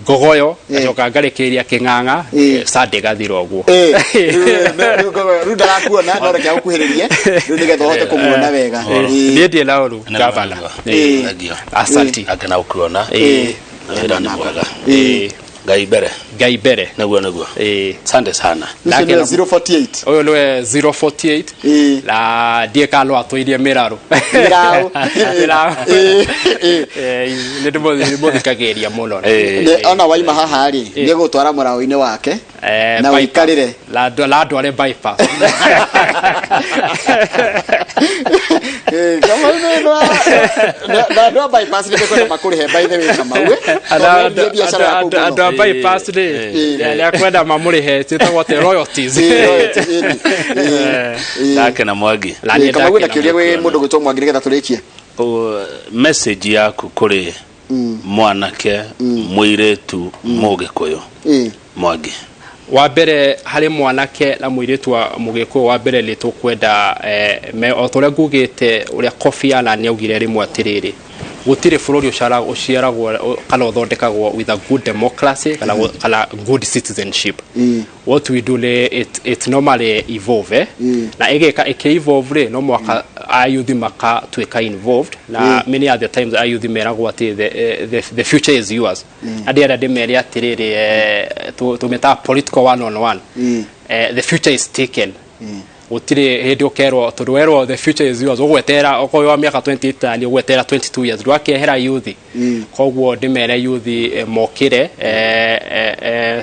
Ngogoyo, ngacoka ngarĩkĩrĩria Kĩng'ang'a. Sunday gathira ũguo. Rĩu ndarakuona, no reke agũkuhĩrĩrie rĩu nĩgetha ũhote kũmuona wega. Niĩ ndiĩ na ũru, gavana. Thengio. Asanti. Akena gũkuona. Na wĩra nĩ mwega. Ngai mbere. Ngai mbere. Nĩguo. Asante sana. Ũcio nĩwe 048. Ũyũ nĩwe 048 na ndiĩ kana no atũirie mĩrarũ. Mĩraũ. Mĩraũ. Nĩ ndĩmũthikagĩrĩria mũno. Ona waima haha rĩ, nĩ gũtwara mũraũ-inĩ wake na bypass. ũikarĩre. La ndware bypass. Kamau na andũ a bypass nĩ mekwenda makũrĩhe, by the way, Kamau, tondũ wendirie biacara yaku Andũ mũno. a bypass rĩ, nĩ akwenda mamũrĩhe, ciĩtagwo atĩ royalties. Royalties, ĩĩ. Ndakena, Mwangi. Na niĩ Kamau wĩna ndakena kĩũria gwĩ mũno. mũndũ gwĩtwo Mwangi nĩgetha tũrĩkie. Message yaku kũrĩ mwanake, mũirĩtu mũgĩkũyũ, Mwangi? Wa mbere harĩ mwanake na mũirĩtu wa mũgĩkũyũ, wa mbere nĩ tũkwenda o ta ũrĩa ngugĩte, ũrĩa Kofi Annan augire rĩmwe atĩrĩrĩ, gũtirĩ bũrũri ũciaragwo kana ũthondekagwo with a good democracy kana good citizenship. What we do nĩ it normally evolve, na ĩgĩka ĩkĩ evolve rĩ, no mwaka ayuthi makatuĩka involved. Na many other times ayuthi meragwo atĩ the future is yours. Na ndĩrenda ndĩmere atĩrĩrĩ, tũmĩtaga political one on one. The future is taken. Gũtirĩ hĩndĩ ũkerwo, tondũ werwo the future is yours, ũgwetera okorwo wa mĩaka 28 nĩ ũgwetera 22 years ndwakehera youth. Koguo ndĩmere youth mokĩre.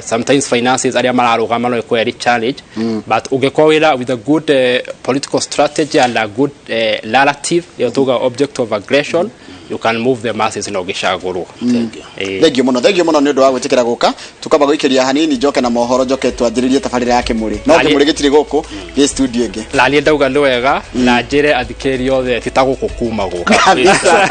Sometimes finances arĩa mararũgama no ĩkorwo ĩrĩ challenge, but ũngĩkorwo wĩna with a good political strategy and a good narrative ĩyo tuga object of aggression, you can move the masses na ũgĩcagũrwo. Thengio mũno, thengio mũno nĩ ũndũ wa gwĩtĩkĩra gũka. Tukamba gũikĩria hanini, njoke na mohoro, njoke twanjĩrĩrie tabarĩra ya kĩmũrĩ, no kĩmũrĩ gĩtirĩ gũkũ, gĩ studio ĩngĩ. Na niĩ ndauga nĩ wega na njĩre athikĩrĩria othe ti ta gũkũ kumagwo. Kabisa,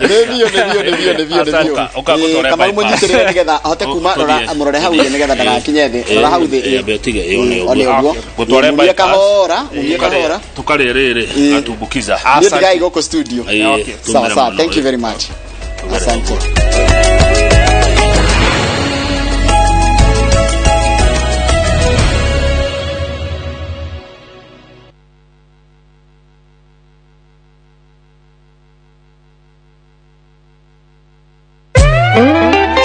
nĩ biũ, nĩ biũ, nĩ biũ, nĩ biũ, nĩ biũ. Ũka- ũka ngũtware Kamau, bypass. mũnyitĩrĩre nĩgetha ahote kuma. Rora, Tũthiĩ. mũrore hau thĩ nĩgetha ndagakinye thĩ. Rora hau thĩ. Ĩĩ, ambe ũtige, ĩyo nĩ O nĩ ũguo. ũguo. Ngũtware Mumie bypass. kahora, mumie kahora. Tukarĩa rĩrĩ gatumbukiza. Niĩ ndigai gũkũ studio. Ĩĩ, Sawa tumĩre sawa. mũno. Thank you very much, asante.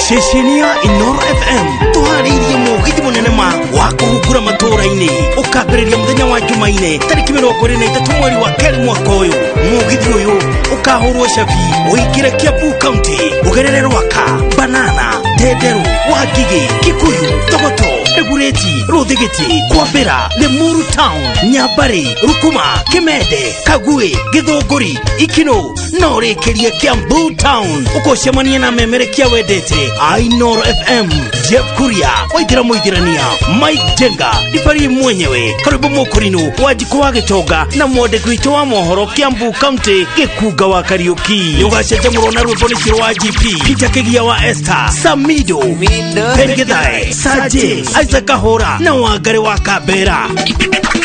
Ceceni ya Inoro FM tũharĩirie mũgithi mũnene ma wa kũhungura matũũra-inĩ, ũkambĩrĩria mũthenya wa Jumaine tarĩki 23 mweri wa kerĩ mwaka ũyũ. Mũgithi ũyũ ũkahũrwo cabi ũingĩre Kiambu County, ũgerere Rwaka, Banana. Ndenderu, Wangigĩ, Kikuyu, Thogoto, Ĩgurĩti, Rũthigiti, Kwambĩra, Limuru Town, Nyambarĩ, Rukuma, Kĩmende, Kagui, Gĩthũngũri, Ikino na ũrĩkĩrie Kiambu Town. Ũkũcemania na memerekia wendete Ainoro FM, Jeff Kuria, Waithĩra Mũithĩrania, Mike Jenga, Ibari mwenyewe, Karibu Mũkũrinũ, Wanjikũ wa Gĩtonga na mwandĩki witũ wa mohoro Kiambu County, Gĩkunga wa Kariũki. Nĩ ũgacanjamũrwo na rwĩmbo nĩ Ciro wa GP, Peter Kĩgia wa Esther, Samido, Ben Githae, Sir James, Isaac Kahora na Wangari wa Kambera.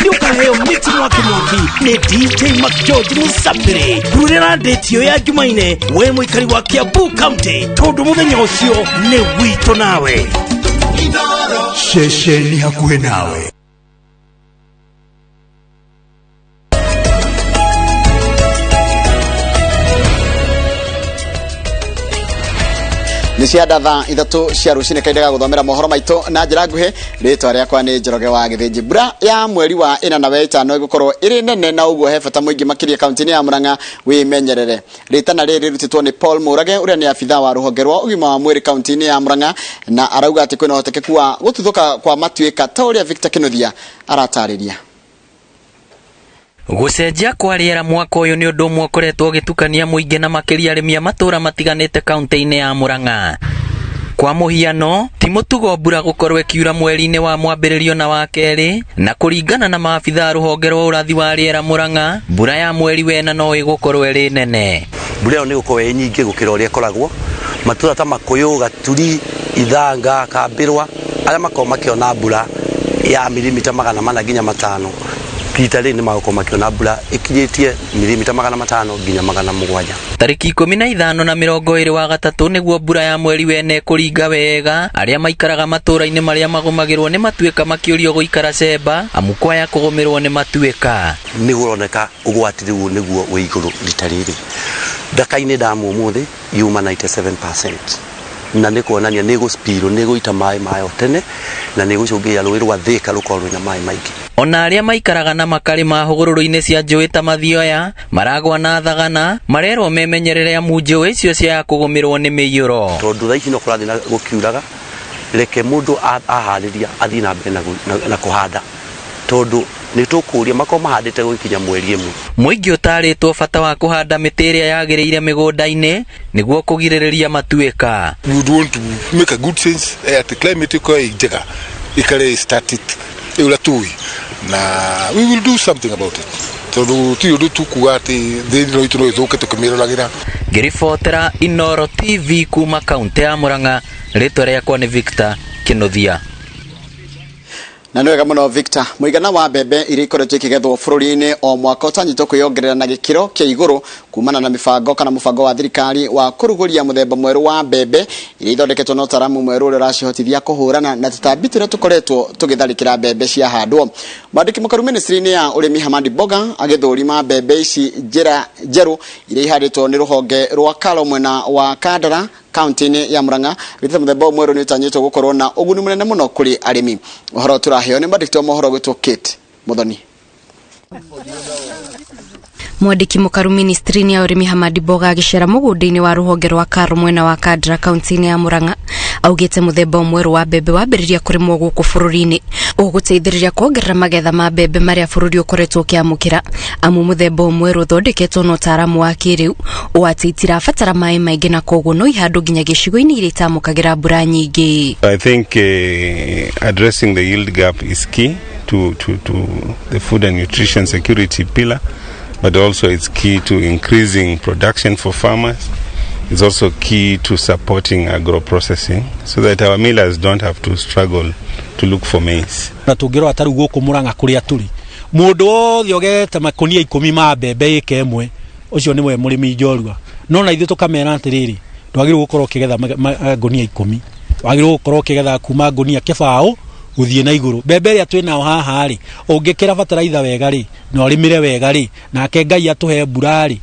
Nĩ ũkaheo mĩti mwaki mwaki nĩ DJ McGeorge Musafiri. Rurĩra ndĩtio ya Jumaine we mũikari wa Kiambu County, tondũ mũthenya ũcio nĩ witũ nawe. Ceceni hakuhĩ nawe. Nĩ cia thaa 3 cia rũcinĩ, kahinda ga gũthomera mohoro maitũ na njĩra nguhĩ. Rĩtwa rĩakwa nĩ Njoroge wa Gĩthĩnji. Mbura ya mweri wa 4 na wa 5 ĩgũkorwo ĩrĩ nene, na ũguo he bata mũingĩ makĩria kaunti-inĩ ya Murang'a wĩmenyerere. Rĩtana rĩrĩ rĩrutĩtwo nĩ Paul Mũrage, ũrĩa nĩ abithaa wa rũhonge rwa ũgima wa mwĩrĩ kaunti-inĩ ya Murang'a, na arauga atĩ kwĩna ũhotekeku wa gũtuthũka kwa matuĩka ta ũrĩa Victor Kĩnuthia aratarĩria. Gũcenjia kwa rĩera mwaka ũyũ nĩ ũndũ ũmwe ũkoretwo ũgĩtukania mũingĩ na makĩria arĩmi a matũũra matiganĩte kaunti-inĩ ya Murang'a. Kwa mũhiano, ti mũtugo mbura gũkorwo ĩkiura mweri-inĩ wa mwambĩrĩrio na wa kerĩ, na kũringana na maabithaa rũhonge rwa ũrathi wa rĩera Murang'a, mbura ya mweri wena no ĩgũkorwo ĩrĩ nene. Mbura ĩyo nĩ gũkorwo ĩ nyingĩ gũkĩra ũrĩa ĩkoragwo. Matũũra ta Makũyũ, Gaturi, Ithanga, Kambĩrwa, arĩa makoragwo makĩona mbura ya mirimita 400 nginya 500, rita rĩrĩ nĩ magũkorwo makĩona mbura ĩkinyĩtie mirimita 500 nginya 700. Tarĩki 15 na 20 wa gatatũ nĩguo mbura ya mweri wene ĩkũringa wega. Arĩa maikaraga matũũra-inĩ marĩa magũmagĩrwo nĩ matuĩka makĩũrio gũikara cemba, amu kwaya kũgũmĩrwo nĩ matuĩka. Nĩ kũroneka ũgwati rĩu nĩguo wĩ igũrũ rita rĩrĩ. Ndaka-inĩ damu ũmũthĩ yuma 97%, na nĩ kuonania nĩ gũspirwo, nĩ gũita maĩ mayo tene, na nĩ gũcũngĩrĩria rũĩ rwa Thika rũkorwo rwĩna maĩ maingĩ. Ona arĩa maikaraga na makarĩma hũgũrũrũ-inĩ cia njũĩ ta Mathioya, Maragwa na Thagana marerwo memenyerere amu njũĩ icio ciaya kũgũmĩrwo nĩ mĩiyũro. Tondũ thaa ici no kũrathiĩ na gũkiuraga, reke mũndũ aharĩria athiĩ na mbere na kũhanda, tondũ nĩ tũkũria makorwo mahandĩte gũgĩkinya mweri 1. Mũingĩ ũtarĩtwo bata wa kũhanda mĩtĩ ĩrĩa yagĩrĩire mĩgũnda-inĩ nĩguo kũgirĩrĩria matuĩka. We would want to make a good sense at the climate ĩkorwo ĩ njega, ĩkare static ĩũrĩa tũĩ, na we will do something about it, tondũ ti ũndũ tukuga atĩ thĩ ĩno itũ no ĩthũke tũkĩmĩroragĩra. Ngĩribotera Inoro TV kuma kaunti ya Murang'a, rĩtwa rĩakwa nĩ Victor Kĩnuthia. Na nĩ wega mũno Victor. Mũigana wa mbembe iria ikoretwo ikĩgethwo bũrũri-inĩ o mwaka ũtanyĩtwo kwĩyongerera na gĩkĩro kĩa igũrũ kumana na mĩbango kana mũbango wa thirikari wa kũrugũria mũthemba mwerũ wa mbembe iria ithondeketwo na ũtaaramu mwerũ ũrĩa ũracihotithia kũhũrana na tũtambi tũrĩa tũkoretwo tũgĩtharĩkĩra mbembe ciahandwo. Mwandĩki mũkaru ministry-inĩ ya ũrĩmi Hamadi Boga agĩthũrima mbembe ici njĩra njerũ iria ihandĩtwo nĩ rũhonge rwa Kalo mwena wa Kandara kaunti-inĩ ya Murang'a. Gĩtĩte mũthemba ũyũ mwerũ nĩ ũtanyĩtwo gũkorwo na ũguni mũnene mũno kũrĩ arĩmi. Ũhoro tũraheo nĩ mwandĩki wa mohoro gwĩtwo Kate Muthoni. Mwandĩki mũkaru ministry-inĩ ya ũrĩmi Hamadi Boga agĩcera mũgũnda-inĩ wa rũhonge rwa Karo mwena wa Kandara kaunti-inĩ ya Murang'a, augĩte mũthemba mwerũ wa mbembe wambĩrĩria kũrĩmwo gũkũ bũrũri-inĩ ũgũteithĩrĩria kuongerera magetha ma mbembe marĩa bũrũri ũkoretwo ũkĩamũkĩra, amu mũthemba mwerũ ũthondeketwo na ũtaaramu wa kĩrĩu ũũ atĩ itirabatara maĩ maingĩ na koguo no ihandwo nginya gĩcigo-inĩ iria itamũkagĩra mbura nyingĩ. I think addressing the yield gap is key to the food and nutrition security pillar, but also it's key to increasing production for farmers. It's also key to supporting agro-processing so that our millers don't have to struggle to look for maize. Na tũngĩrora ta rĩu gũkũ Murang'a kũrĩa tũrĩ, mũndũ wothe ũgete makonia 10 ma mbembe ĩka ĩmwe, ũcio nĩwe mũrĩmi njorua. No na ithuĩ tũkamera atĩrĩrĩ, ndwagĩrĩirwo gũkorwo ũkĩgetha ngonia 10, wagĩrĩirwo gũkorwo ũkĩgetha kuma ngonia 0 gũthiĩ na igũrũ. Mbembe ĩrĩa twĩ nayo haha rĩ, ũngĩkĩra bataraitha wega rĩ, na ũrĩmĩre wega rĩ, nake Ngai atũhe mbura rĩ,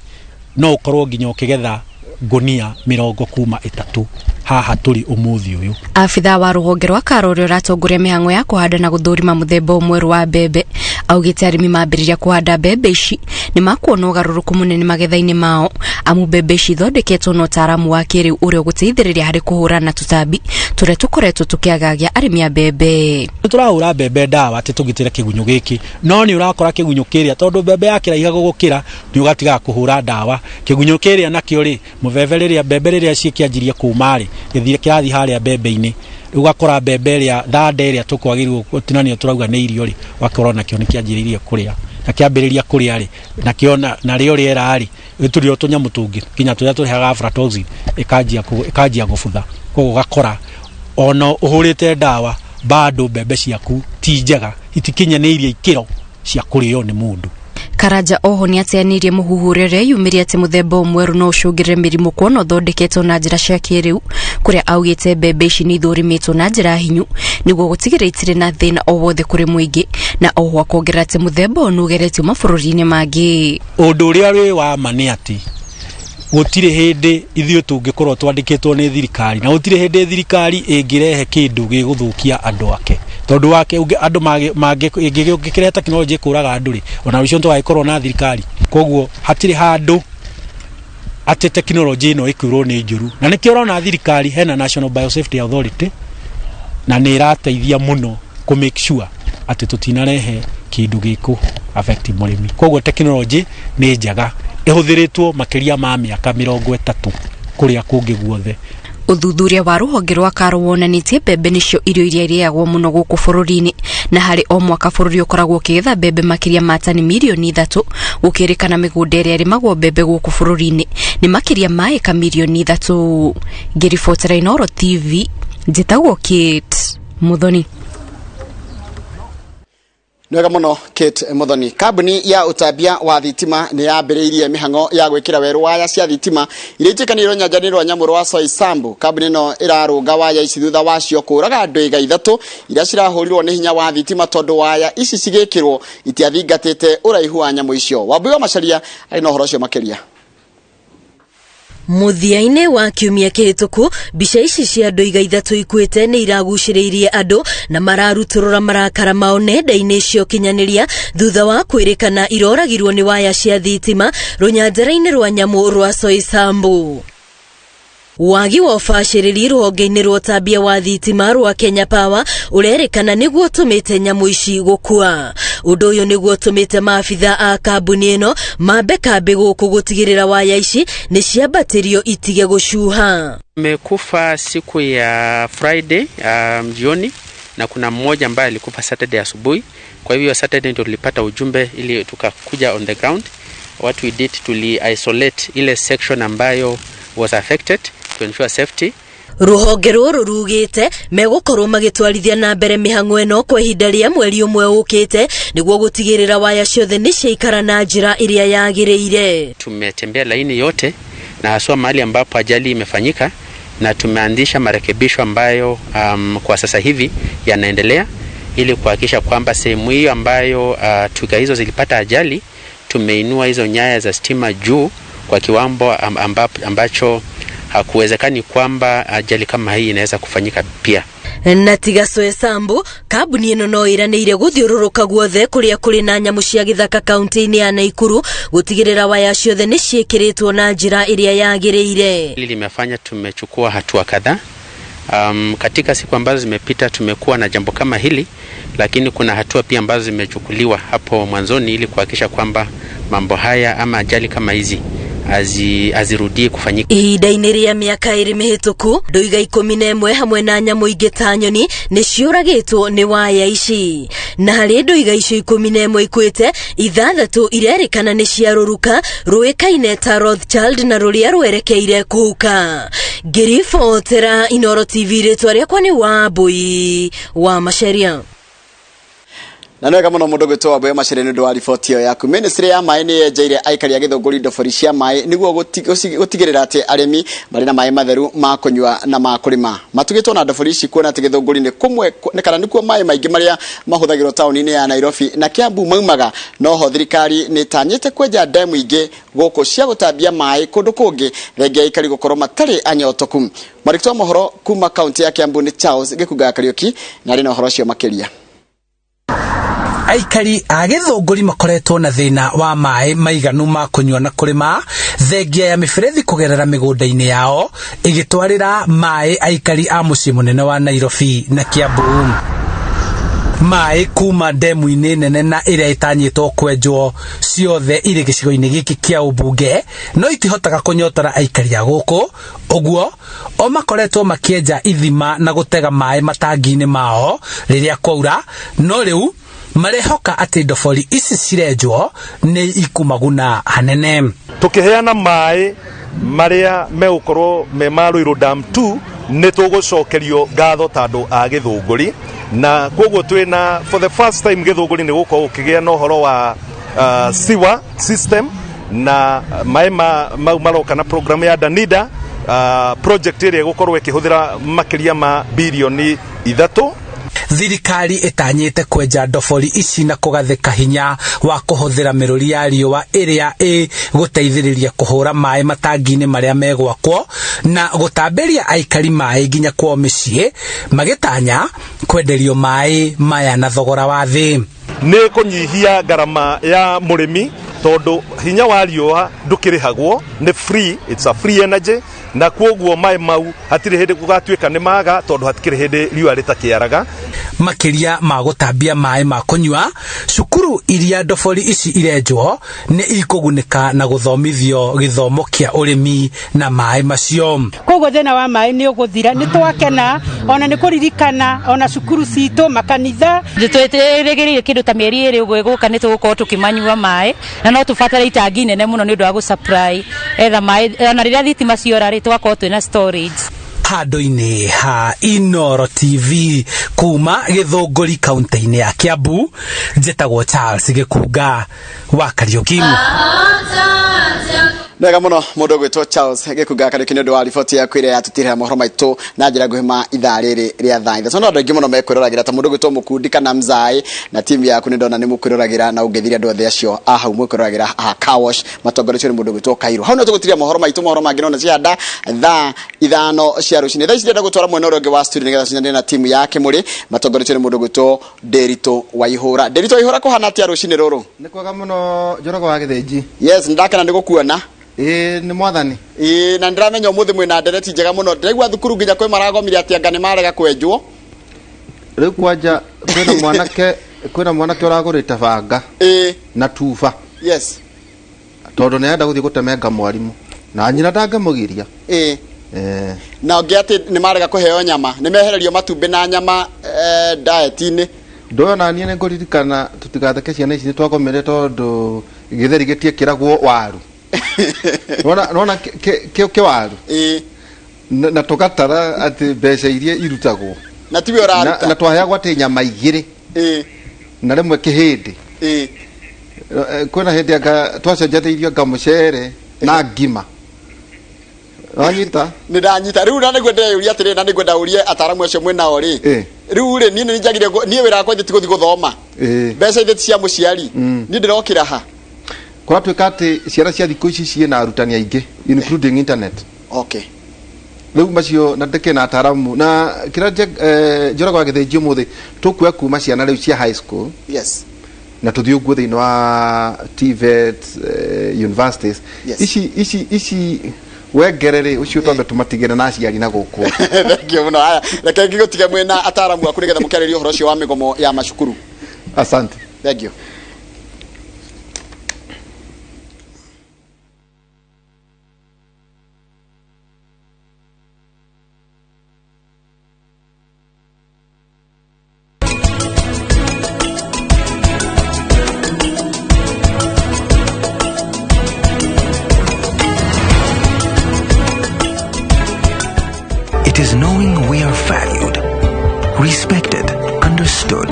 no ũkorwo nginya ũkĩgetha ngonia 30 kuma 3 haha tũrĩ ũmũthĩ ũyũ. Abithaa wa rũhonge rwa Karo ũrĩa ũratongoria mĩhang'o ya kũhanda na gũthũrima mũthemba mwerũ wa mbembe Augĩte arĩmi mambĩrĩria kũhanda mbembe ici nĩ makuona ũgarũrũku mũnene magetha-inĩ mao, amu mbembe ici ithondeketwo na ũtaaramu wa kĩrĩu ũrĩa ũgũteithĩrĩria harĩ kũhũrana na tũtambi tũrĩa tũkoretwo tũkĩagagia arĩmi a mbembe. Tũrahũra mbembe ndawa atĩ tũgitĩre kĩgunyũ gĩkĩ, no nĩ ũrakora kĩgunyũ kĩrĩa tondũ mbembe yakĩraiha gũgũkĩra nĩ ũgatigaga kũhũra ndawa. Kĩgunyũ kĩrĩa nakĩo rĩ, mũbebe rĩrĩa mbembe rĩrĩa cikĩanjirie kũma rĩ, gĩthire kĩrathiĩ harĩa mbembe-inĩ. Rĩu ũgakora mbembe ĩrĩa thanda ĩrĩa tũkwagĩrĩirwo gũtinanio tũrauga nĩ irio rĩ, ũgakora nakĩo nĩ kĩanjĩrĩirie kũrĩa. Na kĩambĩrĩria kũrĩa rĩ, nakĩo narĩo rĩera rĩ, gĩtũrĩ o tũnyamũ tũngĩ nginya tũrĩa tũrehaga aflatoxin ĩkanjia gũbutha. Koguo ũgakora ona ũhũrĩte ndawa bado mbembe ciaku ti njega, itikinyanĩirie ikĩro cia kũrĩo nĩ mũndũ. Karanja oho nĩ ateanĩirie mũhuhu ũrĩa ũreyumĩria atĩ mũthemba ũyũ mwerũ no ũcũngĩrĩre mĩrimũ kuona ũthondeketwo na njĩra cia kĩrĩu, kũrĩa augĩte mbembe ici nĩ ithũrĩmĩtwo na njĩra hinyu nĩguo gũtigĩrĩra itirĩ na thĩna o wothe kũrĩ mũingĩ, na oho akongerera atĩ mũthemba ũyũ nĩ ũgeretio mabũrũri-inĩ mangĩ. Ũndũ ũrĩa wĩ wa ma nĩ atĩ gũtirĩ hĩndĩ ithuĩ tũngĩkorwo twandĩkĩtwo nĩ thirikari, na gũtirĩ hĩndĩ thirikari ĩngĩrehe kĩndũ gĩgũthũkia andũ ake, tondũ wake andũ ũngĩkĩrehe tekinoronjĩ ĩkũraga andũ rĩ, ona rũciũ tũgagĩkorwo na thirikari. Koguo hatirĩ handũ atĩ tekinoronjĩ ĩno ĩkwĩrwo nĩ njũru, na nĩkĩo ũrona thirikari hena National Biosafety Authority na nĩ ĩrateithia mũno kũ make sure atĩ tũtinarehe kĩndũ gĩkũ affect mũrĩmi. Koguo tekinoronjĩ nĩ njega, ĩhũthĩrĩtwo makĩria ma mĩaka 30 kũrĩa kũngĩ guothe. Ũthuthuria wa rũhonge rwa KALRO wonanĩtie mbembe nĩcio irio iria irĩagwo mũno gũkũ bũrũri-inĩ, na harĩ o mwaka bũrũri ũkoragwo ũkĩgetha mbembe makĩria ma tani 3 milioni, gũkĩrĩkana mĩgũnda ĩrĩa ĩrĩmagwo mbembe gũkũ bũrũri-inĩ nĩ makĩria ma ĩka 3 milioni. Ngĩribotera Inooro TV, njĩtagwo Kate Muthoni. Nĩ wega mũno Kate Muthoni. Kambuni ya ũtambia wa thitima nĩ yambĩrĩirie mĩhang'o ya gwĩkĩra werũ waya cia thitima iria ituĩkanĩirwo nyanjara-inĩ rwa nyamũ rwa Soysambu. Kambuni ĩno ĩrarũnga waya ici thutha wacio kũraga ndwiga 3 iria cirahũrirwo nĩ hinya wa thitima, tondũ waya ici cigĩkĩrwo itiathingatĩte ũraihu wa nyamũ icio. Wambui wa Macharia arĩ na ũhoro ũcio makĩria. Mũthia-inĩ wa kiumia kĩhĩtũku, mbica ici cia ndũiga 3 ikuĩte nĩ iragucĩrĩirie andũ na mararutũrũra marakara mao nenda-inĩ cia ũkinyanĩria thutha wa kwĩrĩkana iroragirwo nĩ waya cia thitima rũnyanjara-inĩ rwa nyamũ rwa Soysambu. Wagi wa ũbacĩrĩri rũhonge-inĩ rwa ũtambia wa thitima rwa Kenya Power ũrerĩkana nĩguo ũtũmĩte nyamũ ici gũkua. Ũndũ ũyũ nĩguo ũtũmĩte maabitha a kambuni ĩno mambe kambĩ gũkũ gũtigĩrĩra waya ici nĩ ciambatĩrio itige gũcuha. Amekufa siku ya Friday jioni na kuna mmoja ambaye alikufa Saturday asubuhi. Kwa hivyo Saturday ndio tulipata ujumbe ili tukakuja on the ground. What we did, tuli isolate ile section ambayo was affected to ensure safety. Rũhonge rũrũ rugĩte megũkorwo magĩtwarithia na mbere mĩhang'o ĩno kwa ihinda rĩa mweri ũmwe ũkĩte nĩguo gũtigĩrĩra waya ciothe nĩ ciaikara na njĩra ĩrĩa yagĩrĩire. Tumetembea laini yote na haswa mahali ambapo ajali imefanyika na tumeanzisha marekebisho ambayo kwa sasa hivi yanaendelea ili kuhakikisha kwamba sehemu hiyo ambayo twiga hizo zilipata ajali, tumeinua hizo nyaya za stima juu kwa kiwango ambacho hakuwezekani kwamba ajali kama hii inaweza kufanyika pia. Na tiga Soysambu, kambuni ĩno no ĩranĩire gũthiũrũrũka guothe kũrĩa kũrĩ na nyamũ cia gĩthaka kaunti-inĩ ya Naikuru gũtigĩrĩra waya ciothe nĩ ciĩkĩrĩtwo na njĩra ĩrĩa yagĩrĩire. Hili limefanya tumechukua hatua kadhaa. Katika siku ambazo zimepita tumekuwa na jambo kama hili, lakini kuna hatua pia ambazo zimechukuliwa hapo mwanzoni ili kuhakikisha kwamba mambo haya ama ajali kama hizi hazirudii kufanyika. Ihinda-inĩ rĩa mĩaka 2 mĩhĩtũku, ndũiga 11 hamwe na nyamũ ingĩ ta nyoni nĩ ciũragĩtwo nĩ waya ici, na harĩ ndũiga icio 11 ikuĩte, 6 irerĩkana nĩ ciarũruka rũĩkaine ta Rothschild na rũrĩa rwerekeire kũhuka. Ngĩribotera Inooro TV, rĩtwa rĩakwa nĩ Wambui wa Macharia. Na nĩ wega mũno mũndũ gwĩtwo Wambui Macharia nĩ ũndũ wa riboti ĩyo yaku. Ministry ya maĩ nĩ yenjeire aikari a Gĩthũngũri ndobori cia maĩ nĩguo gũtigĩrĩra atĩ arĩmi marĩ na maĩ matheru ma kũnyua na ma kũrĩma. Matugĩtwo na ndobori ici kuona atĩ Gĩthũngũri nĩ kũmwe kana nĩkuo maĩ maingĩ marĩa mahũthagĩrwo taũni-inĩ ya Nairobi na Kiambu maumaga. Noho thirikari nĩ ĩtanyĩte kwenja ndemu ingĩ gũkũ cia gũtambia maĩ kũndũ kũngĩ, thengia aikari gũkorwo matarĩ anyotoku. Mwandĩki wa mohoro kuma kaunti ya Kiambu nĩ Charles Gĩkunga Kariũki na arĩ na ũhoro ũcio makĩria. Aikari a Gĩthũngũri makoretwo na thĩna wa maĩ maiganu ma kũnyua na kũrĩma, thengia ya mĩberethi kũgerera mĩgũnda-inĩ yao ĩgĩtwarĩra maĩ aikari a mũciĩ mũnene wa Nairobi na Kiambu. Maĩ kuma ndemu-inĩ nene na ĩrĩa ĩtanyĩtwo kwenjwo ciothe irĩ gĩcigo-inĩ gĩkĩ kĩa ũmbunge no itihotaga kũnyotora aikari a gũkũ, ũguo o makoretwo makĩenja ithima na gũtega maĩ matangi-inĩ mao rĩrĩa kwaura, no rĩu marehoka atĩ ndobori ici cirenjwo nĩ ikumaguna hanene. Tukiheana maĩ marĩa megũkorwo me ma Ruiru Dam 2 nĩ tũgũcokerio ngatho ta andũ a Gĩthũngũri, na koguo twĩna for the first time Gĩthũngũri nĩ gũkorwo gũkĩgĩa na ũhoro wa sewer system, na maĩ mau maroka na program ya Danida, project ĩrĩa ĩgũkorwo ĩkĩhũthĩra makĩria ma birioni 3. Thirikari ĩtanyĩte kwenja ndobori ici na kũgathĩka hinya wa kũhũthĩra mĩrũri ya riũa ĩrĩa ĩgũteithĩrĩria kũhũra maĩ matangi-inĩ marĩa megwakwo na gũtambĩria aikari maĩ nginya kwao mĩciĩ, magĩtanya kwenderio maĩ maya na thogora wa thĩ. Nĩ kũnyihia ngarama ya mũrĩmi tondũ hinya wa riũa ndũkĩrĩhagwo, nĩ free, it's a free energy, na kwoguo maĩ mau hatirĩ hĩndĩ gũgatuĩka nĩ maga tondũ hatikĩrĩ hĩndĩ riũa rĩtakĩaraga. Makĩria ma gũtambia maĩ ma kũnyua, cukuru iria ndobori ici irenjwo nĩ ikũgunĩka na gũthomithio gĩthomo kĩa ũrĩmi na maĩ macio. Koguo thĩna wa maĩ nĩ ũgũthira. Nĩ twakena ona nĩ kũririkana ona cukuru citũ, makanitha. Twĩrĩgĩrĩire kĩndũ ta mĩeri 2 ũguo ĩgũka nĩ tũgũkorwo tũkĩmanyua maĩ, na no tũbatare itangi nene mũno nĩ ũndũ wa gũsupply etha maĩ, ona rĩrĩa thitima ciora rĩ, tũgakorwo twĩna storage. Handũ-inĩ ha Inoro TV kuma Gĩthũngũri kaunti-inĩ ya Kiambu, njĩtagwo Charles Gĩkunga wa Kariũki. Wega mũno mũndũ ũgwĩtwo Charles Gĩkunga Kariũki nĩ ũndũ wa riboti yaku ĩrĩa yatũtirĩra mohoro maitũ na njĩra nguhĩ ma ithaa rĩrĩ rĩa thaa 3. No andũ aingĩ mũno mekwĩroragĩra ta mũndũ ũgwĩtwo Mũkundi kana Mzai na timu yaku, nĩ ndona nĩ mũkwĩroragĩra na ũngĩthiria andũ othe acio a hau mwĩkwĩroragĩra a car wash matongoretio nĩ mũndũ ũgwĩtwo Kairũ. Hau no tũgũtiria mohoro maitũ, mohoro mangĩ nona cianda thaa 5 cia rũcinĩ. Thaa ici ndĩrenda gũtwara mwena ũrĩa ũngĩ wa studio nĩgetha cinyanĩre na timu ya Kĩmũrĩ matongoretio nĩ mũndũ ũgwĩtwo Ndĩritũ Waihũra. Ndĩritũ Waihũra, kũhana atĩa rũcinĩ rũrũ? Nĩ kwega mũno, Njorogo wa Gĩthĩnji. Yes, ndakena nĩ gũkuona. Ĩĩ, nĩ mwathani. Ĩĩ, na ndĩramenya ũmũthĩ mwĩna ndereti njega mũno. Ndĩraigua thukuru nginya kwĩ maragomire atĩ anga nĩ marega kwenjwo. Rĩu kwanja kwĩna mwanake ũragũrĩte banga na tuba tondũ nĩ arenda gũthiĩ gũtemenga mwarimũ na nyina ndangĩmũgiria. Eh. Na ũngĩ atĩ nĩ marega kũheo nyama, nĩ mehererio matumbĩ na nyama diet-inĩ. Ndoyo na niĩ nĩ ngũririkana, tũtigatheke, ciana ici nĩ twagomire tondũ gĩtheri gĩtiĩkĩragwo waru. Nona kĩo kĩwaru na tũgatara atĩ mbeca iria irutagwo na tiwe ũraruta. Na twaheagwo atĩ nyama igĩrĩ na rĩmwe kĩhĩndĩ. Kwĩna hĩndĩ anga twacenjanĩirio anga mũcere na ngima, wanyita? Nĩ ndanyita rĩu, na nĩguo ndĩreyũria atĩrĩrĩ, na nĩngwenda ũrie ataaramu acio mwĩnao rĩ, rĩu rĩ, niĩ nĩ njagire niĩ wĩra wakwa ithe ti gũthiĩ gũthoma, mbeca ithe ti cia mũciari, niĩ ndĩrokĩra ha? Kũratuĩka atĩ ciana cia thikũ ici ciĩna arutani aingĩ, including internet. Rĩu macio na ndĩkĩ na ataaramu na kĩrĩa Njorogo wa Gĩthĩnji, ũmũthĩ tũkuoya kuma ciana rĩu cia high school na tũthiĩ ũguo thĩinĩ wa TVET, universities. Ici wengere rĩ, ũcio twambe tũmatigĩre na aciari na gũkũ. Thank you mũno. Haya, reke ngĩgũtige mwĩna ataaramu aku nĩgetha mũkĩarĩrie ũhoro ũcio wa mĩgomo ya macukuru. Asante. Thank you. It is knowing we are valued, respected, understood,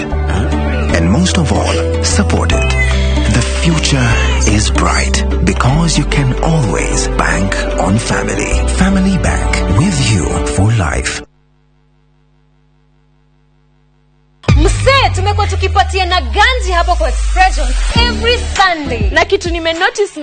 and most of all, supported. The future is bright because you can always bank on family. Family Bank, with you for life. Msee, tumekuwa tukipatia na ganji hapo kwa Expressions every Sunday. Na kitu nimenotice.